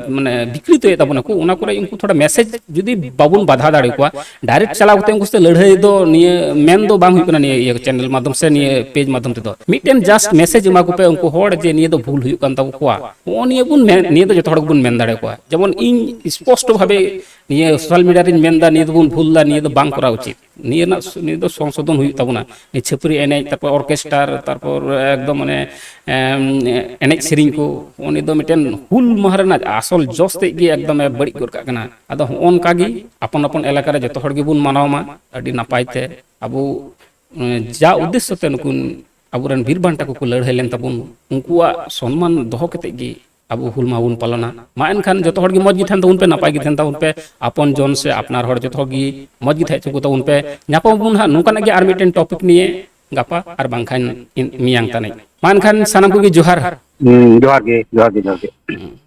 ᱢᱟᱱᱮ ᱵᱤᱠᱨᱤᱛᱚᱭᱮᱫ ᱛᱟᱵᱚᱱᱟᱠᱚ, ᱚᱱᱟ ᱠᱚᱨᱮ ᱩᱱᱠᱩ ᱛᱷᱚᱲᱟ ᱢᱮᱥᱮᱡᱽ ᱡᱩᱫᱤ ᱵᱟᱵᱚᱱ ᱵᱟᱫᱷᱟ ᱫᱟᱲᱮ ᱟᱠᱚᱣᱟ, ᱰᱟᱭᱨᱮᱠᱴ ᱪᱟᱞᱟᱣ ᱠᱟᱛᱮ ᱩᱱᱠᱩ ᱥᱟᱛᱮ ᱞᱟᱹᱲᱦᱟᱹᱭ ᱫᱚ ᱱᱤᱭᱟᱹ ᱢᱮᱱ ᱫᱚ ᱵᱟᱝ ᱦᱩᱭᱩᱜ ᱠᱟᱱᱟ ᱱᱤᱭᱟᱹ ᱤᱭᱟᱹ ᱪᱮᱱᱮᱞ ᱢᱟᱫᱽᱫᱷᱚᱢ ᱥᱮ ᱱᱤᱭᱟᱹ ᱯᱮᱡᱽ ᱢᱟᱫᱽᱫᱷᱚᱢ ᱛᱮᱫᱚ᱾ ᱢᱤᱫᱴᱮᱱ ᱡᱟᱥᱴ ᱢᱮᱥᱮᱡᱽ ᱮᱢᱟ ᱠᱚᱯᱮ ᱩᱱᱠᱩ ᱦᱚᱲ ᱡᱮ ᱱᱤᱭᱟᱹ ᱫᱚ ᱵᱷᱩᱞ ᱦᱩᱭᱩᱜ ᱠᱟᱱ ᱛᱟᱠᱚᱣᱟ᱾ ᱦᱚᱸᱜᱼᱚ ᱱᱤᱭᱟᱹ ᱵᱚᱱ ᱢᱮᱱ, ᱱᱤᱭᱟᱹ ᱫᱚ ᱡᱚᱛᱚ ᱦᱚᱲ ᱜᱮᱵᱚᱱ ᱢᱮᱱ ᱫᱟᱲᱮ ᱟᱠᱚᱣᱟ᱾ ᱡᱮᱢᱚᱱ ᱤᱧ ᱥᱯᱚᱥᱴᱚ ᱵᱷᱟᱵᱮ ᱱᱤᱭᱟᱹ ᱥᱳᱥᱟᱞ ᱢᱤᱰᱤᱭᱟ ᱨᱤᱧ ᱢᱮᱱ ᱮᱫᱟ, ᱱᱤᱭᱟᱹ ᱫᱚᱵᱚᱱ ᱵᱷᱩᱞ ᱮᱫᱟ, ᱱᱤᱭᱟᱹ ᱫᱚ ᱵᱟᱝ ᱠᱚᱨᱟᱣ ᱩᱪᱤᱛ᱾ ᱱᱤᱭᱟᱹ ᱨᱮᱱᱟᱜ ᱥᱩ-, ᱱᱤᱭᱟᱹ ᱫᱚ ᱥᱚᱝᱥᱳᱫᱷᱚᱱ ᱦᱩᱭᱩᱜ ᱛᱟᱵᱚᱱᱟ᱾ ᱱᱤᱭᱟᱹ ᱪᱷᱟᱹᱯᱨᱤ ᱮᱱᱮᱡ, ᱛᱟᱨᱯᱚᱨ ᱚᱨᱠᱮᱥᱴᱟᱨ, ᱛᱟᱨᱯᱚᱨ ᱮᱠᱫᱚᱢ ᱢᱟᱱᱮ, ᱮᱢ, ᱮᱱᱮᱡ ᱥᱮᱨᱮᱧ ᱠᱚ, ᱱᱤᱭᱟᱹ ᱫᱚ ᱢᱤᱫᱴᱮᱱ ᱦᱩᱞ ᱢᱟᱦᱟ ᱨᱮᱱᱟᱜ ᱟᱥᱚᱞ ᱡᱚᱥ ᱛᱮᱫ ᱜᱮ ᱮᱠᱫᱚᱢᱮ ᱵᱟᱹᱲᱤᱡ ᱜᱚᱫ ᱠᱟᱜ ᱠᱟᱱᱟ᱾ ᱟᱫᱚ ᱦᱚᱸᱜᱼᱚ ᱱᱚᱝᱠᱟ ᱜᱮ ᱟᱯᱚᱱ ᱟᱯᱚᱱ ᱮᱞᱟᱠᱟ ᱨᱮ ᱡᱚᱛᱚ ᱦᱚᱲ ᱜᱮᱵᱚᱱ ᱢᱟᱱᱟᱣ ᱢᱟ ᱟᱹᱰᱤ ᱱᱟᱯᱟᱭ ᱛᱮ᱾ ᱟᱵᱚ, ᱮᱸ, ᱡᱟ ᱩᱫᱽᱫᱮᱥᱥᱚ ᱛᱮ ᱱᱩᱠᱩ ᱟᱵᱚᱨᱮᱱ ᱵᱤᱨ ᱵᱟᱱᱴᱟ ᱠᱚᱠᱚ ᱞᱟᱹᱲᱦᱟᱹᱭ ᱞᱮᱱ ᱛᱟᱵᱚᱱ, ᱩᱱᱠᱩᱣᱟᱜ ᱥᱚᱱᱢᱟᱱ ᱫᱚᱦᱚ ᱠᱟᱛᱮᱫ ᱜᱮ ᱟᱵᱚ ᱦᱩᱞ ᱢᱟᱦᱟ ᱵᱚᱱ ᱯᱟᱞᱚᱱᱟ᱾ ᱢᱟ ᱮᱱᱠᱷᱟᱱ ᱡᱚᱛᱚ ᱦᱚᱲ ᱜᱮ ᱢᱚᱡᱽ ᱜᱮ ᱛᱟᱦᱮᱱ ᱛᱟᱵᱚᱱ ᱯᱮ, ᱱᱟᱯᱟᱭ ᱜᱮ ᱛᱟᱦᱮᱱ ᱛᱟᱵᱚᱱ ᱯᱮ, ᱟᱯᱚᱱ ᱡᱚᱱ ᱥᱮ ᱟᱯᱱᱟᱨ ᱦᱚᱲ ᱡᱚᱛᱚ ᱦᱚᱲ ᱜᱮ ᱢᱚᱡᱽ ᱜᱮ ᱛᱟᱦᱮᱸ ᱦᱚᱪᱚ ᱠᱚ ᱛᱟᱵᱚᱱ ᱯᱮ᱾ ᱧᱟᱯᱟᱢ ᱟᱵᱚᱱ ᱦᱟᱸᱜ ᱱᱚᱝᱠᱟᱱᱟᱜ ᱜᱮ ᱟᱨ ᱢᱤᱫᱴᱮᱱ ᱴᱚᱯᱤᱠ ᱱᱤᱭᱮ ᱜᱟᱯᱟ ᱟᱨ ᱵᱟᱝᱠᱷᱟᱱ ᱤᱱ-, ᱢᱮᱭᱟᱝ ᱛᱟᱹᱱᱤᱡ᱾ ᱢᱟ ᱮᱱᱠᱷᱟᱱ ᱥᱟᱱᱟᱢ ᱠᱚᱜᱮ ᱡᱚᱦᱟᱨ᱾ ᱦᱩᱸ, ᱡᱚᱦᱟᱨ ᱜᱮ, ᱡᱚᱦᱟᱨ ᱜᱮ, ᱡᱚᱦᱟᱨ ᱜᱮ᱾ ᱦᱩᱸ᱾